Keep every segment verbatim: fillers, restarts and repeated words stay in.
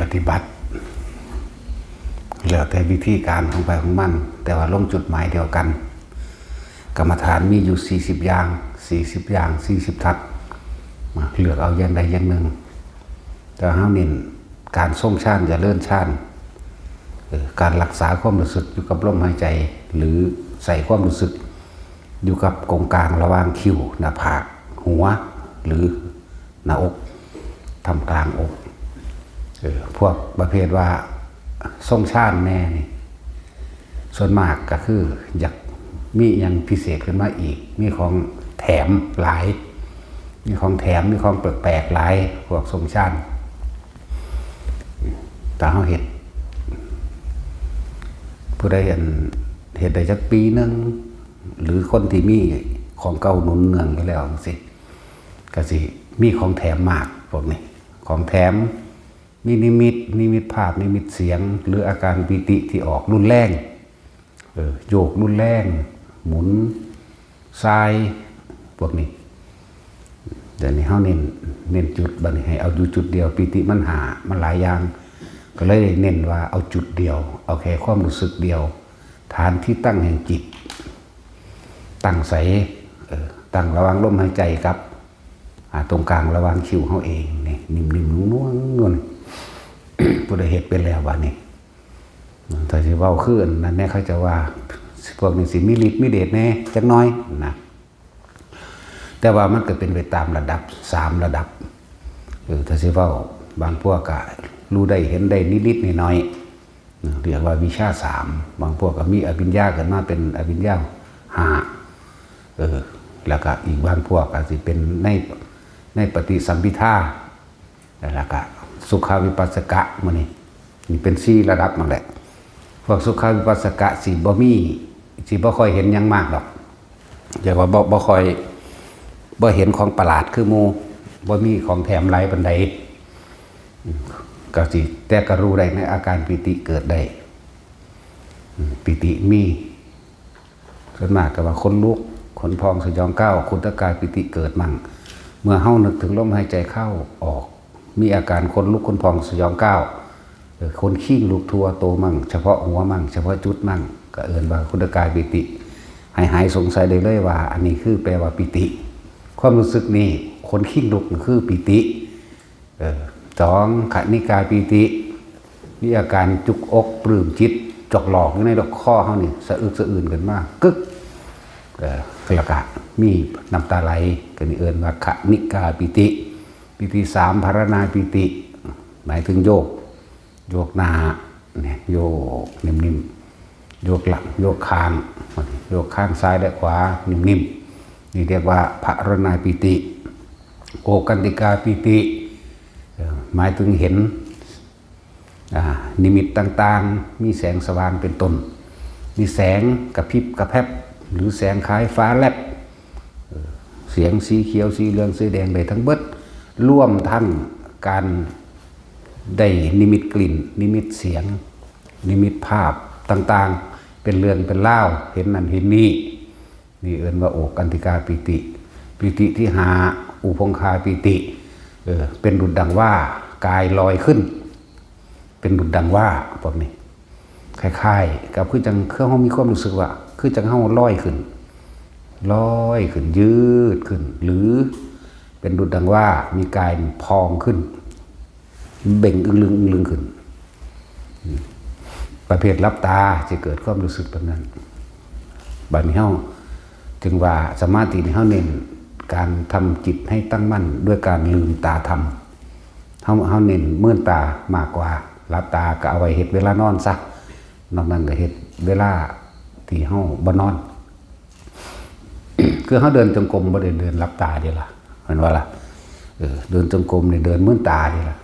ปฏิบัติ แล้วแต่วิธีการของใผของมัน แต่ว่าลงจุดหมายเดียวกัน กรรมฐานมีอยู่สี่สิบอย่าง สี่สิบอย่าง สี่สิบทัศน์ มาเลือกเอาอย่างใดอย่างหนึ่ง แต่เฮาเน้นการทรงฌานเจริญฌาน เอ่อ การรักษาความรู้สึกอยู่กับลมหายใจ หรือใส่ความรู้สึกอยู่กับกงกลางระหว่างคิ้ว หน้าผาก หัว หรือหน้าอก ท่ามกลางอก เออ พวกประเภทว่าทรงฌานแน่นี่ ส่วนมากก็คืออยากมีอย่างพิเศษขึ้นมาอีก มีของแถมหลาย มีของแถม มีของแปลกๆหลาย พวกทรงฌาน ถ้าเฮาเฮ็ด ผู้ใดอันเฮ็ดได้จักปีหนึ่ง หรือคนที่มีของเก่าหนุนเนืองอยู่แล้วจังซี้ ก็สิมีของแถมมากพวกนี้ ของแถม มีนิมิต นิมิตภาพ นิมิตเสียง หรืออาการปีติที่ออกรุนแรง เออ โยกรุนแรง หมุน ส่าย พวกนี้ เดี๋ยวนี้เฮาเน้น เน้นจุด บัดนี้ให้เอาอยู่จุดเดียว ปีติมันห้า มันหลายอย่าง ก็เลยเน้นว่าเอาจุดเดียว เอาแค่ความรู้สึกเดียว ฐานที่ตั้งแห่งจิต ตั้งใส เออ ตั้งระหว่างลมหายใจกับ อ่า ตรงกลางระหว่างคิ้วเฮาเองนี่ นิ่มๆ นวลๆ นวล ผู้ใดเฮ็ดเป็นแล้วบัดนี้ ถ้าสิเว้าคืออันนั้นแน่ เขาจะว่าพวกนี้สิมีฤทธิ์มีเดชแน่จักหน่อยนะ แต่ว่ามันก็เป็นไปตามระดับ สามระดับ เออ ถ้าสิเว้า บางพวกก็รู้ได้เห็นได้นิดๆหน่อยๆ เรียกว่าวิชาสาม บางพวกก็มีอภิญญาขึ้นมาเป็นอภิญญาห้า เออ แล้วก็อีกบางพวกอาจสิเป็นใน ในปฏิสัมภิทา แล้วก็สุขวิปัสสกะ มื้อนี้ นี่เป็นสี่ระดับนั่นแหละ พวกสุขวิปัสสกะสิบ่มี สิบ่ค่อยเห็นหยังมากดอก เรียกว่าบ่ บ่ค่อย บ่เห็นของประหลาดคือหมู่ บ่มีของแถมหลายปานใด อืม ก็สิ แต่ก็รู้ได้ในอาการปีติเกิดได้ อืม ปีติมี ส่วนมากก็ว่าขนลุก ขนพองสยองก้าว ขุนทกายปีติเกิดมั่ง เมื่อเฮานึกถึงลมหายใจเข้าออก มีอาการขนลุกขนพองสยองก้าว เออ ขนคิงลุกทั่วโตมั่ง เฉพาะหัวมั่ง เฉพาะจุดมั่ง ก็เอิ้นว่าขุนทกายปีติ ให้หายสงสัยได้เลยว่า อันนี้คือแปลว่าปีติ ความรู้สึกนี่ ขนคิงลุกคือปีติ เออ สอง ขณิกาปีติ มีอาการจุกอกปลื้มจิต จอกหลอกอยู่ในลำคอเฮานี่ สะอึกสะอื้นขึ้นมา กึก เออ แล้วก็มีน้ำตาไหล ก็นี่เอิ้นว่าขณิกาปีติ ปีติสาม ภารณาปีติ หมายถึงโยก โยกหน้า เนี่ย โยกนิ่มๆ โยกหลัง โยกข้าง โยกข้างซ้ายและขวานิ่มๆ นี่เรียกว่าภารณาปีติ โอกันติกาปีติ เอ่อ หมายถึงเห็น อ่า นิมิตต่างๆ มีแสงสว่างเป็นต้น มีแสงกระพริบกระแพบ หรือแสงคล้ายฟ้าแลบ เอ่อ เสียงสีเขียว สีเหลือง สีแดง ได้ทั้งเบิด รวมทั้งการได้นิมิตกลิ่น นิมิตเสียง นิมิตภาพต่างๆ เป็นเรื่องเป็นราว เห็นนั่นเห็นนี่ นี่เอิ้นว่าโอกันติกาปีติ ปีติที่ห้า อุพงคาปีติ เออ เป็นดุจดังว่ากายลอยขึ้น เป็นดุจดังว่าพวกนี้ คล้ายๆ กับคือจังเครื่องเฮามีความรู้สึกว่า คือจังเฮาลอยขึ้น ลอยขึ้น ยืดขึ้น หรือเป็นดุจดังว่ามีกายพองขึ้น เบ่งอึ้งลึงอึ้งลึงขึ้น อืม ประเภทหลับตาจะเกิดความรู้สึกแบบนั้น บัดนี้เฮาจึงว่าสมาธินี่เฮาเน้นการทำจิตให้ตั้งมั่นด้วยการลืมตาทำ เฮา เฮาเน้นมืนตามากกว่า หลับตาก็เอาไว้เฮ็ดเวลานอนซะ นอกนั้นก็เฮ็ดเวลาที่เฮาบ่นอน คือเฮาเดินจงกรมบ่ได้เดินหลับตาเด้ล่ะ แม่นบ่ล่ะ เออ เดินจงกรมนี่เดินมืนตาเด้ล่ะ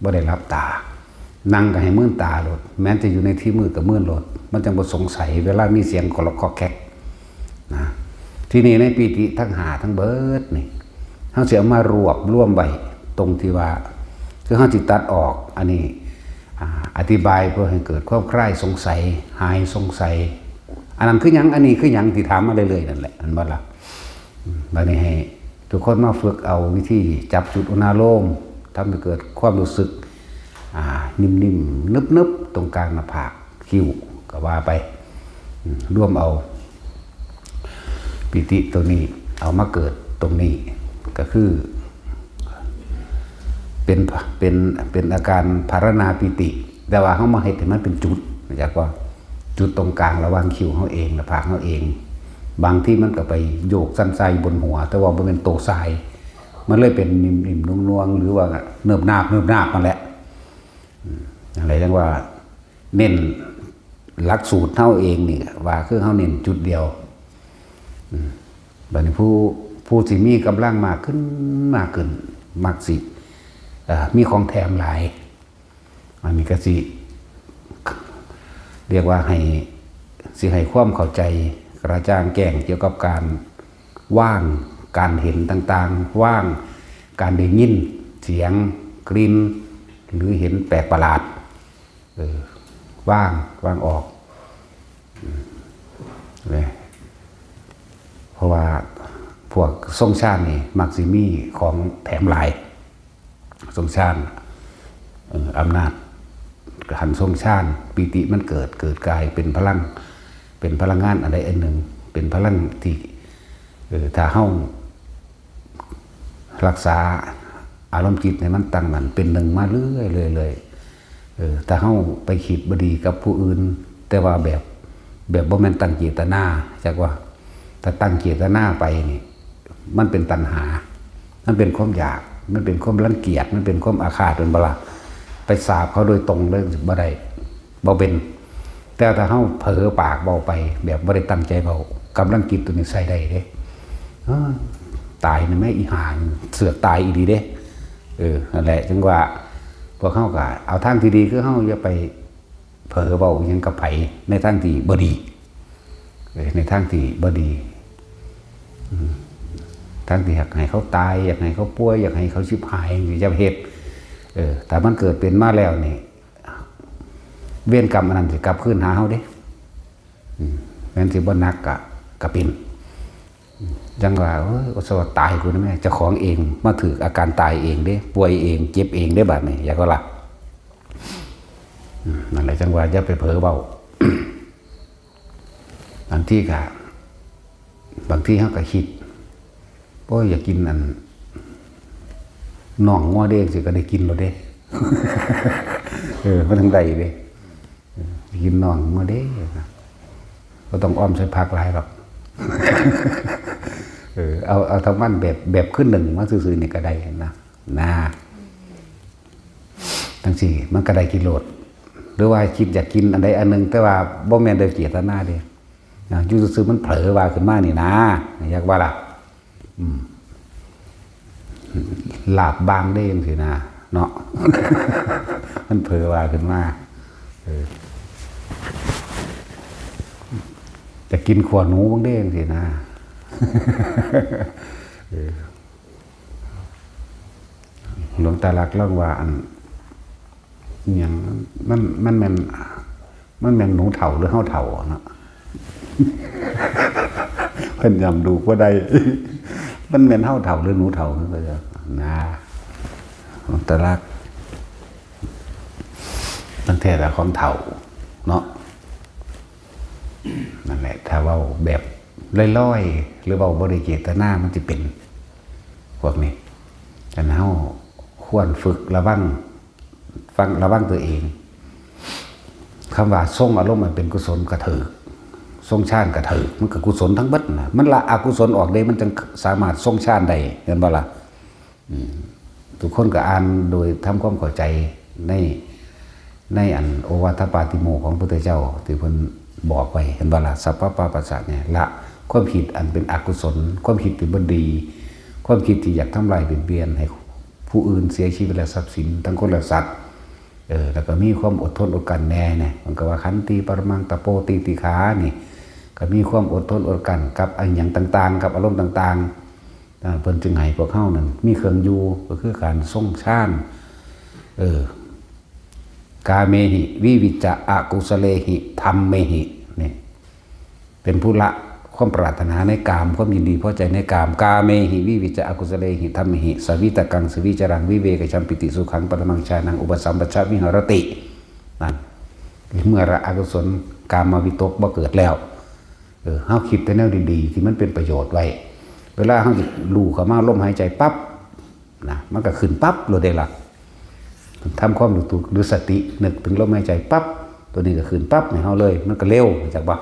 บ่ได้หลับตา นั่งก็ให้มืนตาโลด แม้นจะอยู่ในที่มืดก็มืนโลด มันจั่งบ่สงสัยเวลามีเสียงกรอกกรอกแกกนะ ทีนี้ในปีติทั้งห้าทั้งเบิดนี่ เฮาสิเอามารวบรวมไว้ตรงที่ว่า คือเฮาสิตัดออก อันนี้ อ่า อธิบายเพื่อให้เกิดความคลายสงสัย หายสงสัย อันนั้นคือหยัง อันนี้คือหยัง ที่ถามมาเรื่อยๆนั่นแหละ แม่นบ่ล่ะ อืม บัดนี้ให้ทุกคนมาฝึกเอาวิธีจับจุดอุณาโลม ทำให้เกิดความรู้สึก อ่า นิ่มๆ นึบๆ ตรงกลางหน้าผาก คิ้วก็ว่าไป อืม รวมเอา ปีติตัวนี้เอามาเกิดตรงนี้ ก็คือ เป็น เป็น เป็นอาการภาวนาปีติ แต่ว่าเฮามาเฮ็ดให้มันเป็นจุด จักว่า จุดตรงกลางระหว่างคิ้วเฮาเอง หน้าผากเฮาเอง บางทีมันก็ไปโยกสั่นสายบนหัว แต่ว่าบ่แม่นโตสาย มันเลยเป็นนิ่มๆ นวลๆ หรือว่าเนิบนาบ เนิบนาบนั่นแหละ อืม จั่งใดจั่งว่า เน้นหลักสูตรเฮาเองนี่ ว่าคือเฮาเน้นจุดเดียว อืม บัดนี้ผู้ ผู้สิมีกำลังมากขึ้น มากขึ้น มักสิ เอ่อ มีของแถมหลาย อันนี้ก็สิ เรียกว่าให้ สิให้ความเข้าใจกระจ่างแจ้งเกี่ยวกับการวางการเห็นต่างๆ วางการได้ยินเสียง กลิ่น หรือเห็นแปลกประหลาด เออ วาง วางออก อืม เนี่ย เพราะว่าพวกทรงฌานนี่มักสิมีของแถมหลาย ทรงฌาน เอ่อ อำนาจ หันทรงฌาน ปีติมันเกิด เกิดกลายเป็นพลัง เป็นพลังงานอันใดอันหนึ่ง เป็นพลังที่ เออ ถ้าเฮารักษาอารมณ์จิตให้มันตั้งมั่นเป็นหนึ่งมาเรื่อยๆ เรื่อยๆ เออ ถ้าเฮาไปคิดบ่ดีกับผู้อื่น แต่ว่าแบบ แบบบ่แม่นตั้งเจตนา จักว่า ถ้าตั้งเจตนาไปนี่ มันเป็นตัณหา มันเป็นความอยาก มันเป็นความรังเกียจ มันเป็นความอาฆาต เป็นบ่ล่ะ ไปสาปเขาโดยตรงเลยบ่ได้ บ่เป็น แต่ถ้าเฮาเผลอปากเว้าไป แบบบ่ได้ตั้งใจเว้า กำลังจิตตัวนี้ใช้ได้เด้ เออ ตายนี่แม่อีห่านี่ เสือกตายอีหลีเด้ เออ นั่นแหละ จั่งว่า พวกเฮาก็เอาทางที่ดี คือเฮาอย่าไปเผลอเว้าอิหยังกับไผในทางที่บ่ดี เออ ในทางที่บ่ดี อืม ทางที่อยากให้เขาตาย อยากให้เขาป่วย อยากให้เขาชิบหาย อย่าไปเฮ็ด เออ ถ้ามันเกิดเป็นมาแล้วนี่ เวรกรรมอันนั้นสิกลับคืนหาเฮาเด้ อืม แม่นสิบ่หนักกะ กะเป็น อืม จั่งว่า โอ้ย อุตส่าห์ตายกูนะแม่ เจ้าของเอง มาถืกอาการตายเองเด้ ป่วยเอง เจ็บเองเด้ บาดนี้ อยากว่าล่ะ อืม นั่นแหละ จั่งว่าอย่าไปเผลอเว้า บางทีกะ บางทีเฮาก็คิด โอ้ย อยากกินอัน น่องงัวเด้ สิก็ได้กินแล้วเด้ เออ มันทั้งใดเด้ เออ อยากกินน่องงัวเด้นะ บ่ต้องอ้อมใส่ผักหลายหรอก เออ เอา เอาเท่ามันแบบ แบบคือนึ่งมาซื่อๆ นี่ก็ได้นะ นะ จั่งซี้ มันก็ได้กินโลด หรือว่าคิดอยากกินอันใดอันหนึ่ง แต่ว่าบ่แม่นโดยเจตนาเด้ นะ อยู่ซื่อๆ มันเผลอว่าขึ้นมานี่นะ อยากว่าล่ะ อืม ลาบบางเด้จั่งซี้นะ เนาะ มันเผลอว่าขึ้นมา เออ จะกินขัวหนูบางเด้จั่งซี้นะ เออ หลวงตาหลักเล่าว่าอัน อิหยัง มัน มันแม่น มันแม่นหนูเฒ่าหรือเฮาเฒ่าเนาะ เพิ่นย่ำดูบ่ได้ มันแม่นเฮาเฒ่าหรือหนูเฒ่า เพิ่นก็จะ นะ หลวงตาหลัก ตั้งแต่ละของเฒ่าเนาะ นั่นแหละ ถ้าเว้าแบบลอยๆ หรือเว้าบ่ได้เจตนา มันสิเป็น พวกนี้ อันเฮาควรฝึกระวัง ฟัง ระวังตัวเอง คำว่าทรงอารมณ์อันเป็นกุศลกะถืก ทรงฌานกะถืก มันก็กุศลทั้งเบิดนะ มันละอกุศลออกเด้ มันจั่งสามารถทรงฌานได้ เห็นบ่ล่ะ อืม ทุกคนก็อ่านโดยทำความเข้าใจใน ในอันโอวาทปาติโมกข์ของพระพุทธเจ้าที่เพิ่นบอกไว้ เห็นบ่ล่ะ สัพพะปาปัสสะเนี่ย ละความคิดอันเป็นอกุศล ความคิดที่บ่ดี ความคิดที่อยากทำลายเบียดเบียนให้ผู้อื่นเสียชีวิตและทรัพย์สินทั้งคนและสัตว์ เออ แล้วก็มีความอดทนอดกลั้นแน่เนี่ย มันก็ว่าขันติปรมังตะโปติติขานี่ ก็มีความอดทนอดกลั้นกับอะหยังต่างๆ กับอารมณ์ต่างๆ อ่า เพิ่นจึงให้พวกเฮานั่นมีเครื่องอยู่ ก็คือการทรงฌาน เออ กาเมหิ วิวิจจะ อกุสเลหิ ธัมเมหิ นี่ เป็นผู้ละ ความปรารถนาในกาม ความยินดีพอใจในกาม กาเมหิ วิวิจจะ อกุสเลหิ ธัมเมหิ สวิตกัง สวิจรัง วิเวกชัมปิติ สุขัง ปฐมังฌานัง อุปสัมปชฌะ วิหรติ นั่น เมื่อละอกุศลกามวิตกบ่เกิดแล้ว เออ เฮาคิดแต่แนวดีๆ ที่มันเป็นประโยชน์ไว้ เวลาเฮาสิรู้เข้ามาลมหายใจปั๊บนะ มันก็ขึ้นปั๊บโลดเด้ล่ะ ทำความรู้ตัวหรือสตินึกถึงลมหายใจปั๊บ ตัวนี้ก็ขึ้นปั๊บให้เฮาเลย มันก็เร็ว รู้จักบ่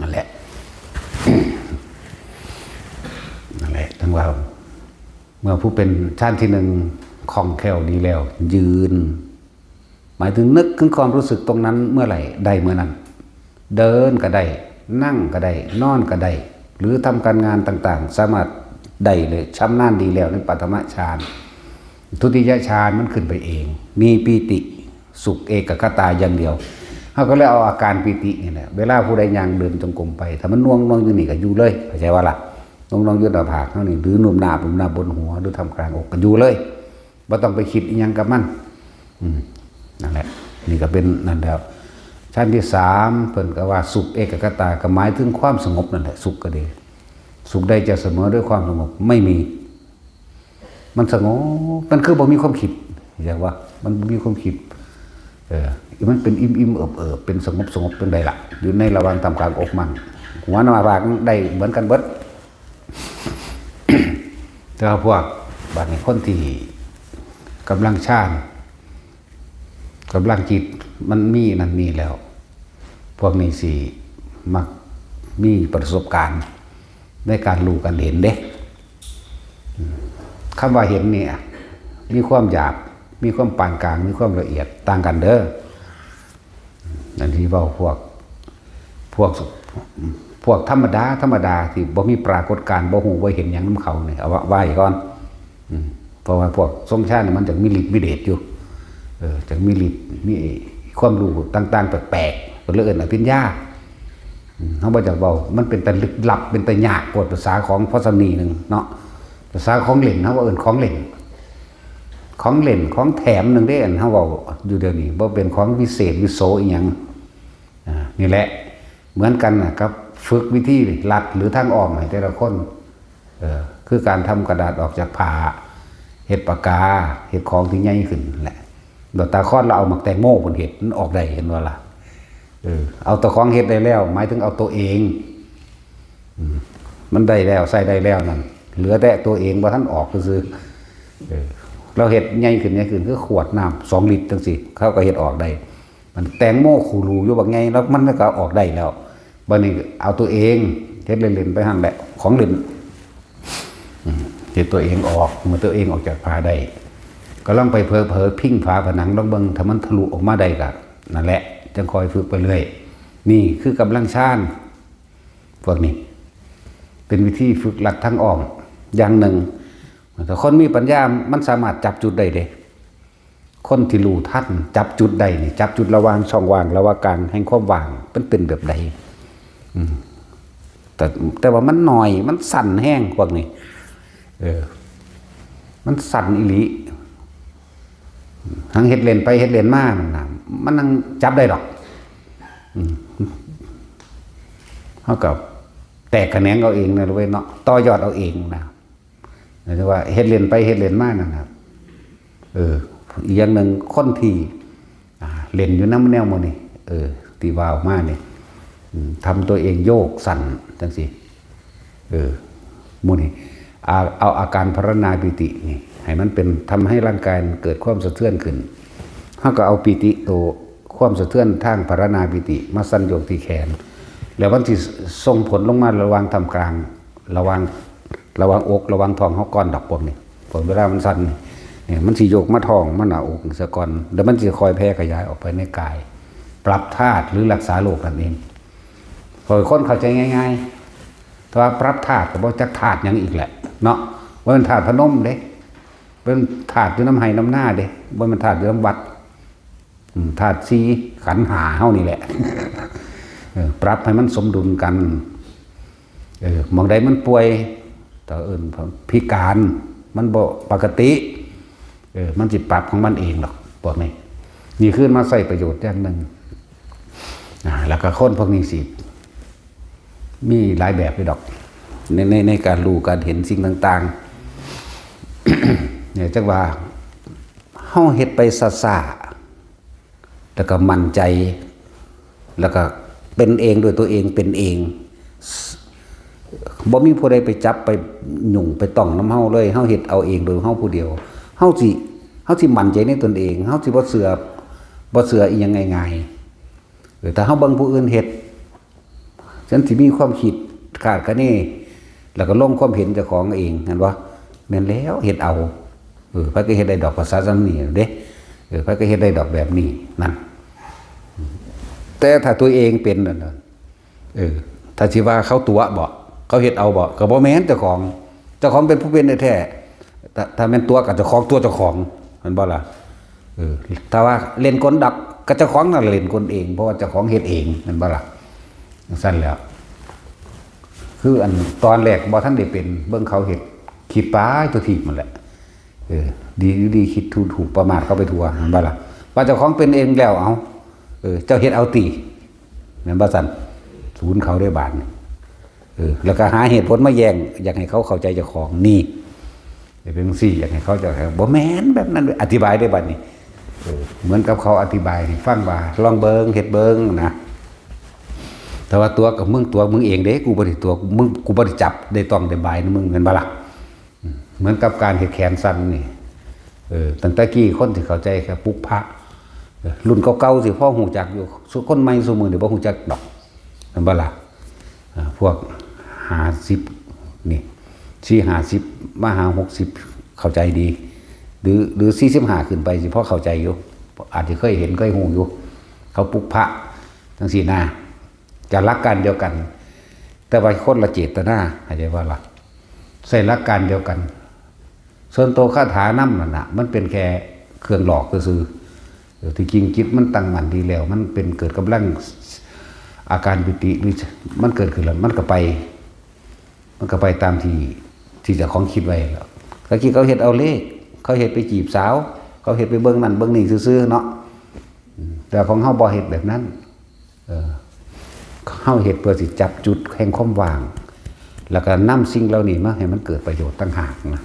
นั่นแหละ นั่นแหละ ทั้งว่า เมื่อผู้เป็นฌานที่หนึ่งคล่องแคล่วดีแล้ว ยืน หมายถึงนึกถึงความรู้สึกตรงนั้นเมื่อไหร่ ได้เมื่อนั้น เดินก็ได้ นั่งก็ได้ นอนก็ได้ หรือทำการงานต่างๆ สามารถได้เลย ชำนาญดีแล้วในปฐมฌาน ทุติยฌานมันขึ้นไปเอง มีปีติ สุขเอกคตาอย่างเดียว เฮาก็เลยเอาอาการปีตินี่แหละ เวลาผู้ใดย่างเดินจงกรมไป ถ้ามันน่วงๆ อยู่นี่ก็อยู่เลย เข้าใจว่าล่ะ น่วงๆ อยู่หน้าผากเฮานี่ หรือหนุนหน้า หนุนหน้าบนหัว หรือทำกลางอกก็อยู่เลย บ่ต้องไปคิดอิหยังกับมัน อืม นั่นแหละ นี่ก็เป็นนั่นแล้ว ชั้นที่สาม เพิ่นก็ว่าสุขเอกคตา ก็หมายถึงความสงบนั่นแหละ สุขก็ดี สุขใดจะเสมอด้วยความสงบ ไม่มี มันสงบ มันคือบ่มีความคิด เรียกว่า มันบ่มีความคิด เออ มันเป็นอิ่มๆ เอิบๆ เป็นสงบๆ จั่งใดล่ะ อยู่ในระหว่างท่ามกลางอกมั่น หัวหน้าผากได้เหมือนกันเบิด แต่ว่าพวก บัดนี้คนที่กำลังฌาน กำลังจิตมันมีนั่นนี่แล้ว พวกนี้สิมักมีประสบการณ์ในการรู้การเห็นเด้ อืม คำว่าเห็นเนี่ย มีความหยาบ มีความปานกลาง มีความละเอียด ต่างกันเด้อ อันที่เว้าพวก พวก พวกธรรมดา ธรรมดา ที่บ่มีปรากฏการณ์ บ่ฮู้บ่เห็นหยังนำเขาเนี่ย เอาไว้ก่อน อืม เพราะว่าพวกทรงฌานนี่มันจั่งมีฤทธิ์มีเดชอยู่ เออ จั่งมีฤทธิ์ มีความรู้ต่างๆ แปลกๆ เพิ่นเลยเอิ้นอภิญญา อืม เฮาบ่จักเว้า มันเป็นตาลึกลับ เป็นตายากโพด ภาษาของพอสำนีหนึ่งเนาะ ภาษาของเล่น เฮาก็เอิ้นของเล่น ของเล่น ของแถมหนึ่งเด้ อันเฮาเว้าอยู่เดี๋ยวนี้ บ่เป็นของวิเศษวิโสอิหยัง อ่า นี่แหละ เหมือนกันน่ะครับ ฝึกวิธีลัดหรือทางอ้อมให้แต่ละคน เออ คือการทำกระดาษออกจากผ้า เฮ็ดปากกา เฮ็ดของที่ใหญ่ขึ้นนั่นแหละ ดอกตาคอนเราเอาหมากแตงโมเพิ่นเฮ็ด มันออกได้ เห็นบ่ล่ะ เออ เอาตัวของเฮ็ดได้แล้ว หมายถึงเอาตัวเอง อืม มันได้แล้ว ใช้ได้แล้วนั่น เหลือแต่ตัวเองบ่ทันออกซื่อๆ เออ เราเฮ็ดใหญ่ขึ้น ใหญ่ขึ้น คือขวดน้ำสองลิตรจั่งซี้ เขาก็เฮ็ดออกได้ มันแตงโมขูรูอยู่บักใหญ่ แล้วมันก็ออกได้แล้ว บัดนี้เอาตัวเองเฮ็ดเล่นๆ ไปหั่นแหละ ของเล่น อืม เฮ็ดตัวเองออก เมื่อตัวเองออกจากผ้าได้ ก็ลองไปเผลอๆ พิงฝาผนังลองเบิ่ง ถ้ามันทะลุออกมาได้ก็นั่นแหละ จั่งค่อยฝึกไปเรื่อย นี่คือกำลังฌาน พวกนี้ เป็นวิธีฝึกลัดทางอ้อมอย่างหนึ่ง ถ้าคนมีปัญญามันสามารถจับจุดได้เด้ คนที่รู้ทันจับจุดได้นี่ จับจุดระหว่างช่องว่าง ระหว่างกลางแห่งความว่าง มันเป็นแบบใด อืม แต่ แต่ว่ามันน้อย มันสั้นแฮงพวกนี้ เออ มันสั้นอีหลี หังเฮ็ดเล่นไปเฮ็ดเล่นมานั่นน่ะ มันยังจับได้ดอก อืม เฮาก็แตกแขนงเอาเองนะเว้ยเนาะ ต่อยอดเอาเองนะ หมายถึงว่าเฮ็ดเล่นไปเฮ็ดเล่นมานั่นน่ะ เออ อีกอย่างหนึ่งคนที่ อ่า เล่นอยู่นำแนวหมู่นี้ เออ ที่ว่าออกมานี่ อืม ทำตัวเองโยกสั่นจั่งซี้ เออ หมู่นี้ อ่า เอาอาการพรรณนาปีตินี่ ให้มันเป็น ทำให้ร่างกายเกิดความสะเทือนขึ้น เฮาก็เอาปีติโต ความสะเทือนทางพรรณนาปีติ มาสั่นโยกที่แขน แล้วมันสิส่งผลลงมาระหว่างท่ามกลาง ระหว่าง ระหว่างอก ระหว่างท้องเฮาก่อนดอกพวกนี้ พอเวลามันสั่นนี่ เนี่ย มันสิโยกมาท้อง มาหน้าอกนี่ซะก่อน แล้วมันสิค่อยแผ่ขยายออกไปในกาย ปรับธาตุหรือรักษาโรคนั่นเอง พอคนเข้าใจง่ายๆ แต่ว่าปรับธาตุก็บ่จักธาตุหยังอีกแหละ เนาะ บ่แม่นธาตุพนมเด้ เป็นธาตุอยู่นำไฮ่นำนาเด้ บ่แม่นธาตุอยู่นำวัด อืม ธาตุสี่ ขันธ์ห้าเฮานี่แหละ เออ ปรับให้มันสมดุลกัน เออ หม่องใดมันป่วย ก็เอิ้นพิการ มันบ่ปกติ เออ มันสิปรับของมันเองดอก พวกนี้ นี่คือมาใช้ประโยชน์อย่างหนึ่ง อ่า แล้วก็คนพวกนี้สิ มีหลายแบบเลยดอก ในในในการรู้การเห็นสิ่งต่างๆ เนี่ยจักว่าเฮาเฮ็ดไปซ่าๆ แล้วก็มั่นใจ แล้วก็เป็นเองด้วยตัวเองเป็นเอง บ่มีผู้ใดไปจับไปหยุ่งไปต้องนำเฮาเลย เฮาเฮ็ดเอาเองโดยเฮาผู้เดียว เฮาสิเฮาสิมั่นใจในตนเอง เฮาสิบ่เชื่อบ่เชื่ออีหยังง่ายๆ เออ ถ้าเฮาเบิ่งผู้อื่นเฮ็ด ฉันสิมีความคิดคาดคะเน แล้วก็ลงความเห็นเจ้าของเอง เห็นบ่ แม่นแล้ว เฮ็ดเอา เออ ไผก็เฮ็ดได้ดอกภาษาส่ำนี้เด้ เออ ไผก็เฮ็ดได้ดอกแบบนี้ นั่น แต่ถ้าตัวเองเป็นนั่นน่ะ เออ ถ้าสิว่าเขาตั๋วบ่ เขาเฮ็ดเอาบ่ ก็บ่แม่นเจ้าของ เจ้าของเป็นผู้เป็นแท้ๆ ถ้า ถ้าแม่นตั๋วก็เจ้าของตั๋วเจ้าของ แม่นบ่ล่ะ เออ ถ้าว่าเล่นกลดอก ก็เจ้าของนั่นเล่นกลเอง เพราะว่าเจ้าของเฮ็ดเอง แม่นบ่ล่ะ จั่งซั้นแหล้ว คืออันตอนแรกบ่ทันได้เป็น เบิ่งเขาเฮ็ด คิดไปตัวทีบมันแหละ เออ ดีอยู่ดีคิดถูก ถูกประมาทเข้าไปทั่ว แม่นบ่ล่ะ ว่าเจ้าของเป็นเองแล้ว เอา เออ เจ้าเฮ็ดเอาติ แม่นบ่ซั่น ศูนย์เขาได้บาดนี่ เออ แล้วก็หาเหตุผลมาแย้ง อยากให้เขาเข้าใจเจ้าของ นี่ เป็นจั่งซี้ อยากให้เขาเจ้าของ บ่แม่นแบบนั้น อธิบายได้บัดนี้ เออ เหมือนกับเขาอธิบายให้ฟังว่า ลองเบิ่ง เฮ็ดเบิ่งนะ แต่ว่าตั๋วกับมึงตั๋วมึงเองเด้ กูบ่ได้ตั๋วมึง กูบ่ได้จับได้ต้องได้บายนำมึง แม่นบ่ล่ะ อืม เหมือนกับการเฮ็ดแขนสั้นนี่ เออ ตั้งแต่กี้คนสิเข้าใจแค่ปลุกพระ เออ รุ่นเก่าๆ สิพอฮู้จักอยู่ ซุคนใหม่ซุมื้อนี่บ่ฮู้จักดอก แม่นบ่ล่ะ อ่า พวกห้าสิบนี่ สี่ห้าสิบ มาหาหกสิบ เข้าใจดี หรือ หรือสี่สิบห้าขึ้นไปสิพอเข้าใจอยู่ อาจจะเคยเห็นเคยฮู้อยู่ เขาปลุกพระจั่งซี้นะ ก็หลักการเดียวกัน แต่ว่าคนละเจตนา เข้าใจบ่ล่ะ ใช้หลักการเดียวกัน ส่วนตัวคาถานำนั่นน่ะ มันเป็นแค่เครื่องหลอกซื่อๆ เออ ที่จริงจิตมันตั้งมั่นดีแล้ว มันเป็นเกิดกำลังอาการปีติ หรือมันเกิดขึ้นแล้ว มันก็ไป มันก็ไปตามที่ ที่เจ้าของคิดไว้แล้ว ตะกี้เขาเฮ็ดเอาเลข เขาเฮ็ดไปจีบสาว เขาเฮ็ดไปเบิ่งนั่นเบิ่งนี่ซื่อๆ เนาะ อืม แต่ของเฮาบ่เฮ็ดแบบนั้น เออ เฮาเฮ็ดเพื่อสิจับจุดแห่งความว่าง แล้วก็นำสิ่งเหล่านี้มาให้มันเกิดประโยชน์ต่างหากนะ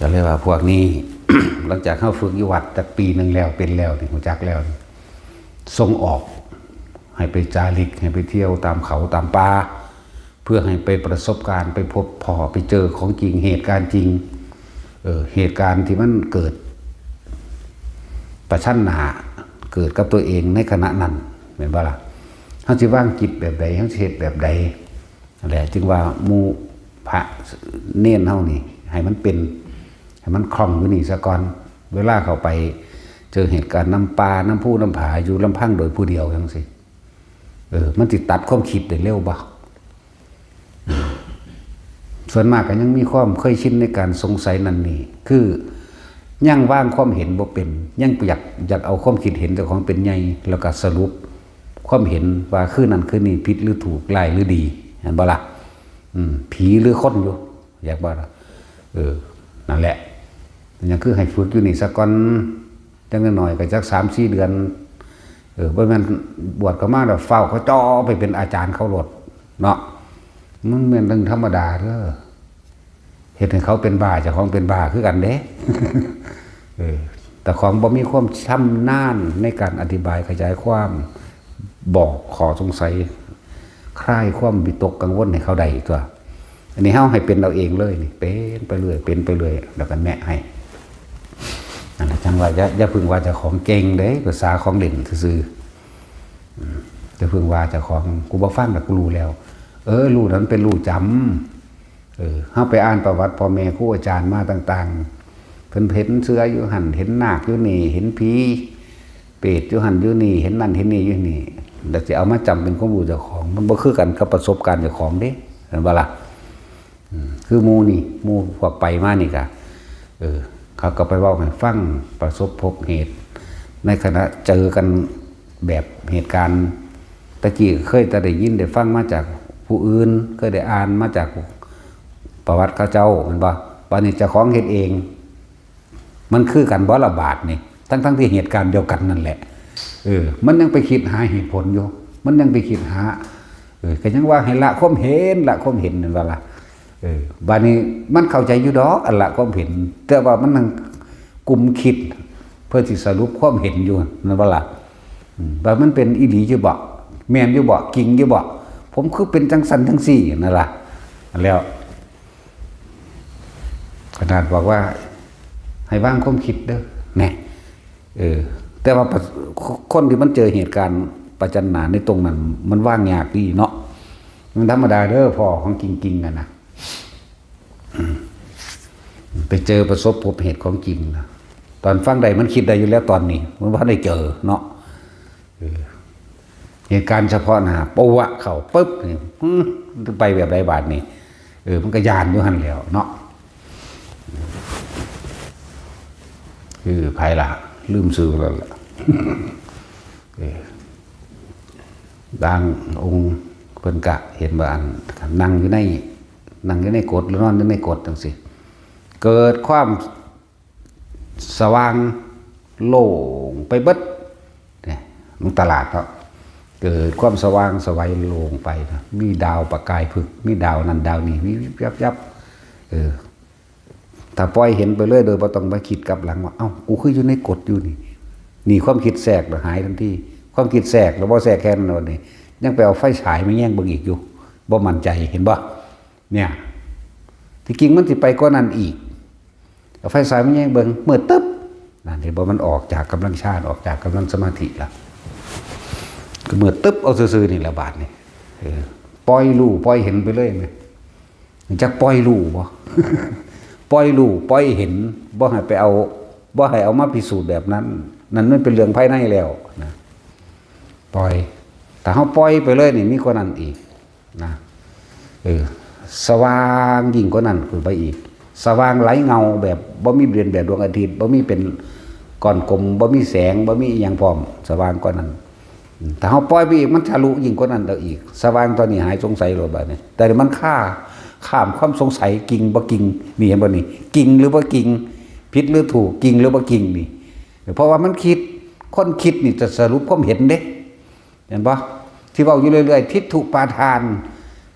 ก็เลยว่าพวกนี้ หลังจากเฮาฝึกอยู่วัดจักปีหนึ่งแล้วเป็นแล้วนี่ ฮู้จักแล้วนี่ ส่งออก ให้ไปจาริก ให้ไปเที่ยวตามเขาตามป่า เพื่อให้ไปประสบการณ์ ไปพบพ้อ ไปเจอของจริง เหตุการณ์จริง เออ เหตุการณ์ที่มันเกิดประชันหน้า เกิดกับตัวเองในขณะนั้น แม่นบ่ล่ะ เฮาสิวางจิตแบบใด เฮาสิเฮ็ดแบบใด นั่นแหละ จึงว่าหมู่พระเณรเฮานี่ ให้มันเป็น ให้มันคล่องอยู่นี่ซะก่อน เวลาเข้าไปเจอเหตุการณ์นำป่านำภูนำผา อยู่ลำพังโดยผู้เดียวจั่งซี้ เออ มันสิตัดความคิดได้เร็วบ่ ส่วนมากก็ยังมีความเคยชินในการสงสัยนั่นนี่ คือยังวางความเห็นบ่เป็น ยังอยาก อยากเอาความคิดเห็นเจ้าของเป็นใหญ่ แล้วก็สรุปความเห็นว่าคือนั่นคือนี่ ผิดหรือถูก ร้ายหรือดี แม่นบ่ล่ะ อืม ผีหรือคนอยู่ อยากบ่ล่ะ เออ นั่นแหละ ยังคือให้ฝึกอยู่นี่ซะก่อน จักหน่อยก็จักสามสี่เดือน เออ บ่แม่นบวชเข้ามาแล้วฟ้าวเขาจ่อไปเป็นอาจารย์เขาโลดเนาะ มันแม่นเรื่องธรรมดาเด้อ เฮ็ดให้เขาเป็นบ้า เจ้าของเป็นบ้าคือกันเด้ เออ แต่ของบ่มีความชำนาญในการอธิบายขยายความ บอกข้อสงสัย คลายความวิตกกังวลให้เขาได้ตัว อันนี้เฮาให้เป็นเอาเองเลยนี่ เป็นไปเรื่อย เป็นไปเรื่อย แล้วก็แนะให้ นั่นแหละ จั่งว่าอย่า อย่าเพิ่งว่าเจ้าของเก่งเด้ ภาษาของเล่นซื่อๆ อืม อย่าเพิ่งว่าเจ้าของ กูบ่ฟังดอก กูรู้แล้ว เออ รู้นั้นเป็นรู้จำ เออ เฮาไปอ่านประวัติพ่อแม่ครูอาจารย์มาต่างๆ เพิ่นเห็นเสืออยู่หั่น เห็นนาคอยู่นี่ เห็นผีเปรตอยู่หั่นอยู่นี่ เห็นนั่นเห็นนี่อยู่นี่ แล้วสิเอามาจำเป็นความรู้เจ้าของ มันบ่คือกันกับประสบการณ์เจ้าของเด้ เห็นบ่ล่ะ อืม คือหมู่นี่ หมู่พวกไปมานี่กะ เออ เขาก็ไปเว้าให้ฟัง ประสบพบเหตุ ในขณะเจอกันแบบเหตุการณ์ ตะกี้เคยแต่ได้ยินได้ฟังมาจากผู้อื่น เคยได้อ่านมาจากประวัติเขาเจ้า แม่นบ่ บัดนี้เจ้าของเฮ็ดเอง มันคือกันบ่ละบาดนี่ ทั้งๆที่เหตุการณ์เดียวกันนั่นแหละ เออ มันยังไปคิดหาเหตุผลอยู่ มันยังไปคิดหา ออ ก็ยังว่าให้ละความเห็น ละความเห็นนั่นว่าล่ะ เออ บาดนี้มันเข้าใจอยู่ดอก อันละความเห็น แต่ว่ามันนั่งกุมคิด เพื่อสิสรุปความเห็นอยู่นั่นว่าล่ะ อืม ว่ามันเป็นอีหลีอยู่บ่ แม่นอยู่บ่ จริงอยู่บ่ ผมคือเป็นจังซั่นจังซี่นั่นล่ะ แล้ว ขนาดบอกว่า ให้วางความคิดเด้อ แน่ เออ แต่ว่าประ- คนที่มันเจอเหตุการณ์ประจันหน้าในตรงนั้น มันวางยากดีเนาะ มันธรรมดาเด้อ พ่อของจริงๆ อะนะ อืม ไปเจอประสบพบเหตุของจริงนะ ตอนฟังได้มันคิดได้อยู่แล้วตอนนี้ มันบ่ได้เจอเนาะ เออ เหตุการณ์เฉพาะหน้า ปะวะเข้าปุ๊บนี่ อืม ไปแบบใดบาดนี่ เออ มันก็ย่านอยู่หั่นแหล้วเนาะ คือไผล่ะ ลืมชื่อแล้วล่ะ เออ บางองค์เพิ่นกะเห็นว่าอัน นั่งอยู่ใน นั่งอยู่ในกฎ หรือนอนอยู่ในกฎจังซี่ เกิดความสว่างโล่งไปเบิด เนี่ย มันตลาดเนาะ เกิดความสว่างไสวโล่งไปนะ มีดาวประกายผึก มีดาวนั่นดาวนี่ มีวิบยับยับ เออ ถ้าปล่อยเห็นไปเลยโดยบ่ต้องมาคิดกลับหลังว่า เอ้า กูคืออยู่ในกฎอยู่นี่ นี่ความคิดแทรกแล้วหายทันที ความคิดแทรกแล้วบ่แทรกแค่นั้นนี่ ยังไปเอาไฟฉายมาแยงเบิ่งอีกอยู่ บ่มั่นใจ เห็นบ่ เนี่ย ที่จริงมันสิไปกว่านั้นอีก เอาไฟฉายมาแยงเบิ่ง มืดตึ๊บ นั่นเห็นบ่ มันออกจากกำลังฌาน ออกจากกำลังสมาธิละ ก็มืดตึ๊บเอาซื่อๆ นี่ละบาดนี่ เออ ปล่อยรู้ ปล่อยเห็นไปเลยแหม จักปล่อยรู้บ่ ปล่อยรู้ ปล่อยเห็น บ่ให้ไปเอา บ่ให้เอามาพิสูจน์แบบนั้น นั่นมันเป็นเรื่องภายในแล้วนะ ปล่อย ถ้าเฮาปล่อยไปเลยนี่ มีกว่านั้นอีกนะ เออ สว่างยิ่งกว่านั้นขึ้นไปอีก สว่างไหลเงาแบบบ่มีเดือนแบบดวงอาทิตย์ บ่มีเป็นก้อนกลม บ่มีแสง บ่มีอิหยังพร้อม สว่างกว่านั้น อืม ถ้าเฮาปล่อยไปอีก มันทะลุยิ่งกว่านั้นเอาอีก สว่างตอนนี้หายสงสัยโลดบาดนี้ แต่มันฆ่า ข้ามความสงสัย จริงบ่จริง นี่เห็นบ่นี่ จริงหรือบ่จริง ผิดหรือถูก จริงหรือบ่จริงนี่ เพราะว่ามันคิด คนคิดนี่จะสรุปความเห็นเด้ เห็นบ่ ที่เว้าอยู่เรื่อยๆ ทิฏฐุปาทาน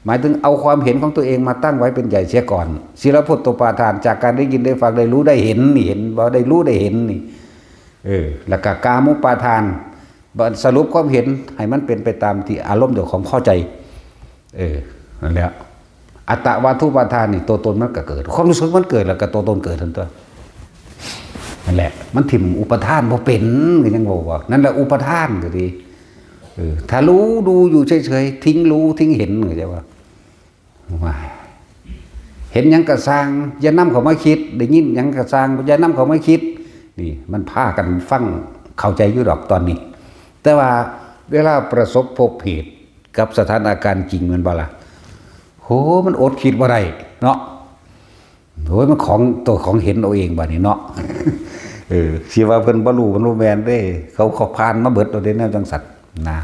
หมายถึงเอาความเห็นของตัวเองมาตั้งไว้เป็นใหญ่เสียก่อน ศีลพัตตุปาทาน จากการได้ยินได้ฟังได้รู้ได้เห็นนี่ เห็นบ่ ได้รู้ได้เห็นนี่ เออ แล้วก็กามุปาทาน บ่ สรุปความเห็นให้มันเป็นไปตามที่อารมณ์เจ้าของพอใจ เออ นั่นแหละ อัตตวัตถุปาทานนี่ ตัวตนมันก็เกิด ความรู้สึกมันเกิด แล้วก็ตัวตนเกิดทันตัว นั่นแหละ มันถิ่มอุปาทานบ่เป็น ก็ยังบอกว่า นั่นแหละอุปาทานก็ดี เออ ถ้ารู้ดูอยู่เฉยๆ ทิ้งรู้ทิ้งเห็น เข้าใจว่า ว้าย เห็นหยังกะซ่าง อย่านำเข้ามาคิด ได้ยินหยังกะซ่าง อย่านำเข้ามาคิด นี่ มันพากันฟังเข้าใจอยู่ดอกตอนนี้ แต่ว่าเวลาประสบพบเหตุกับสถานการณ์จริง แม่นบ่ล่ะ โห มันอดคิดบ่ได้เนาะ โอ้ย มันของ ตัวของเห็นเอาเองบาดนี้เนาะ เออ สิว่าเพิ่นบ่รู้ เพิ่นบ่แม่นเด้ เขา เขาผ่านมาเบิดแล้วเด้ แนวจังซั่นนะ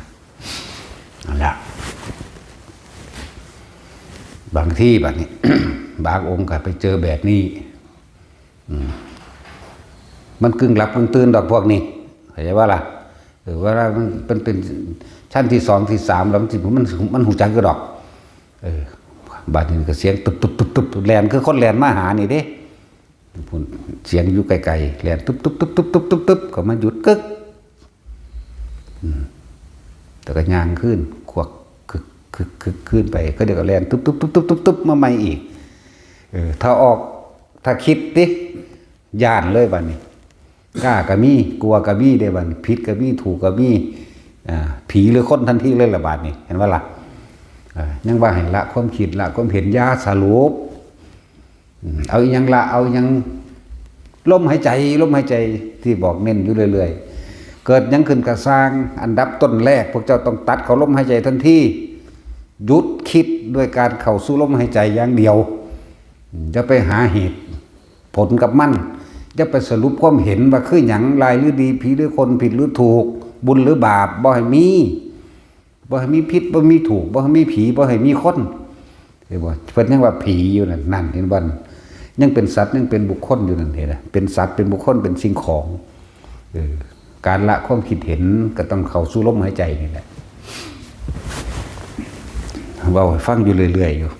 นั่นแหละ บางทีบาดนี้ บางองค์ก็ไปเจอแบบนี้ อืม มันกึ่งหลับกึ่งตื่นดอกพวกนี้ เข้าใจบ่ล่ะ เออ เวลามัน มันเป็นชั้นที่สองที่สามแล้ว มันสิ มัน มันฮู้จักอยู่ดอก เออ บาดนี้ก็เสียงตุ๊บตุ๊บตุ๊บตุ๊บตุ๊บ แล่นคือคนแล่นมาหานี่เด้ พุ้น เสียงอยู่ไกลๆ แล่นตุ๊บตุ๊บตุ๊บตุ๊บตุ๊บตุ๊บตุ๊บ ก็มาหยุดกึก อืม แล้วก็ย่างขึ้น ขวัก คึก คึก คึก ขึ้นไป ก็เดี๋ยวก็แล่นตุ๊บตุ๊บตุ๊บตุ๊บตุ๊บตุ๊บ มาใหม่อีก เออ ถ้าออก ถ้าคิดติ ย่านเลยบาดนี้ กล้าก็มี กลัวก็มีเด้บาดนี้ ผิดก็มี ถูกก็มี อ่า ผีหรือคนทันทีเลยละบาดนี้ เห็นบ่ล่ะ อ่า ยังว่าให้ละความคิด ละความเห็น อย่าสรุป อืม เอาอิหยังละ เอาอิหยัง ลมหายใจ ลมหายใจ ที่บอกเน้นอยู่เรื่อยๆ เกิดหยังขึ้นก็ซ่าง อันดับต้นแรก พวกเจ้าต้องตัดเข้าลมหายใจทันที หยุดคิดด้วยการเข้าสู่ลมหายใจอย่างเดียว อย่าไปหาเหตุผลกับมัน อย่าไปสรุปความเห็นว่าคือหยัง ร้ายหรือดี ผีหรือคน ผิดหรือถูก บุญหรือบาป บ่ให้มี บ่ให้มีผิด บ่มีถูก บ่ให้มีผี บ่ให้มีคน เห็นบ่ เพิ่นยังว่าผีอยู่นั่น นั่น เห็นบ่ ยังเป็นสัตว์ ยังเป็นบุคคลอยู่นั่น เห็นบ่ เป็นสัตว์ เป็นบุคคล เป็นสิ่งของ เออ การละความคิดเห็นก็ต้องเข้าสู่ลมหายใจนี่แหละ เว้าให้ฟังอยู่เรื่อยๆอยู่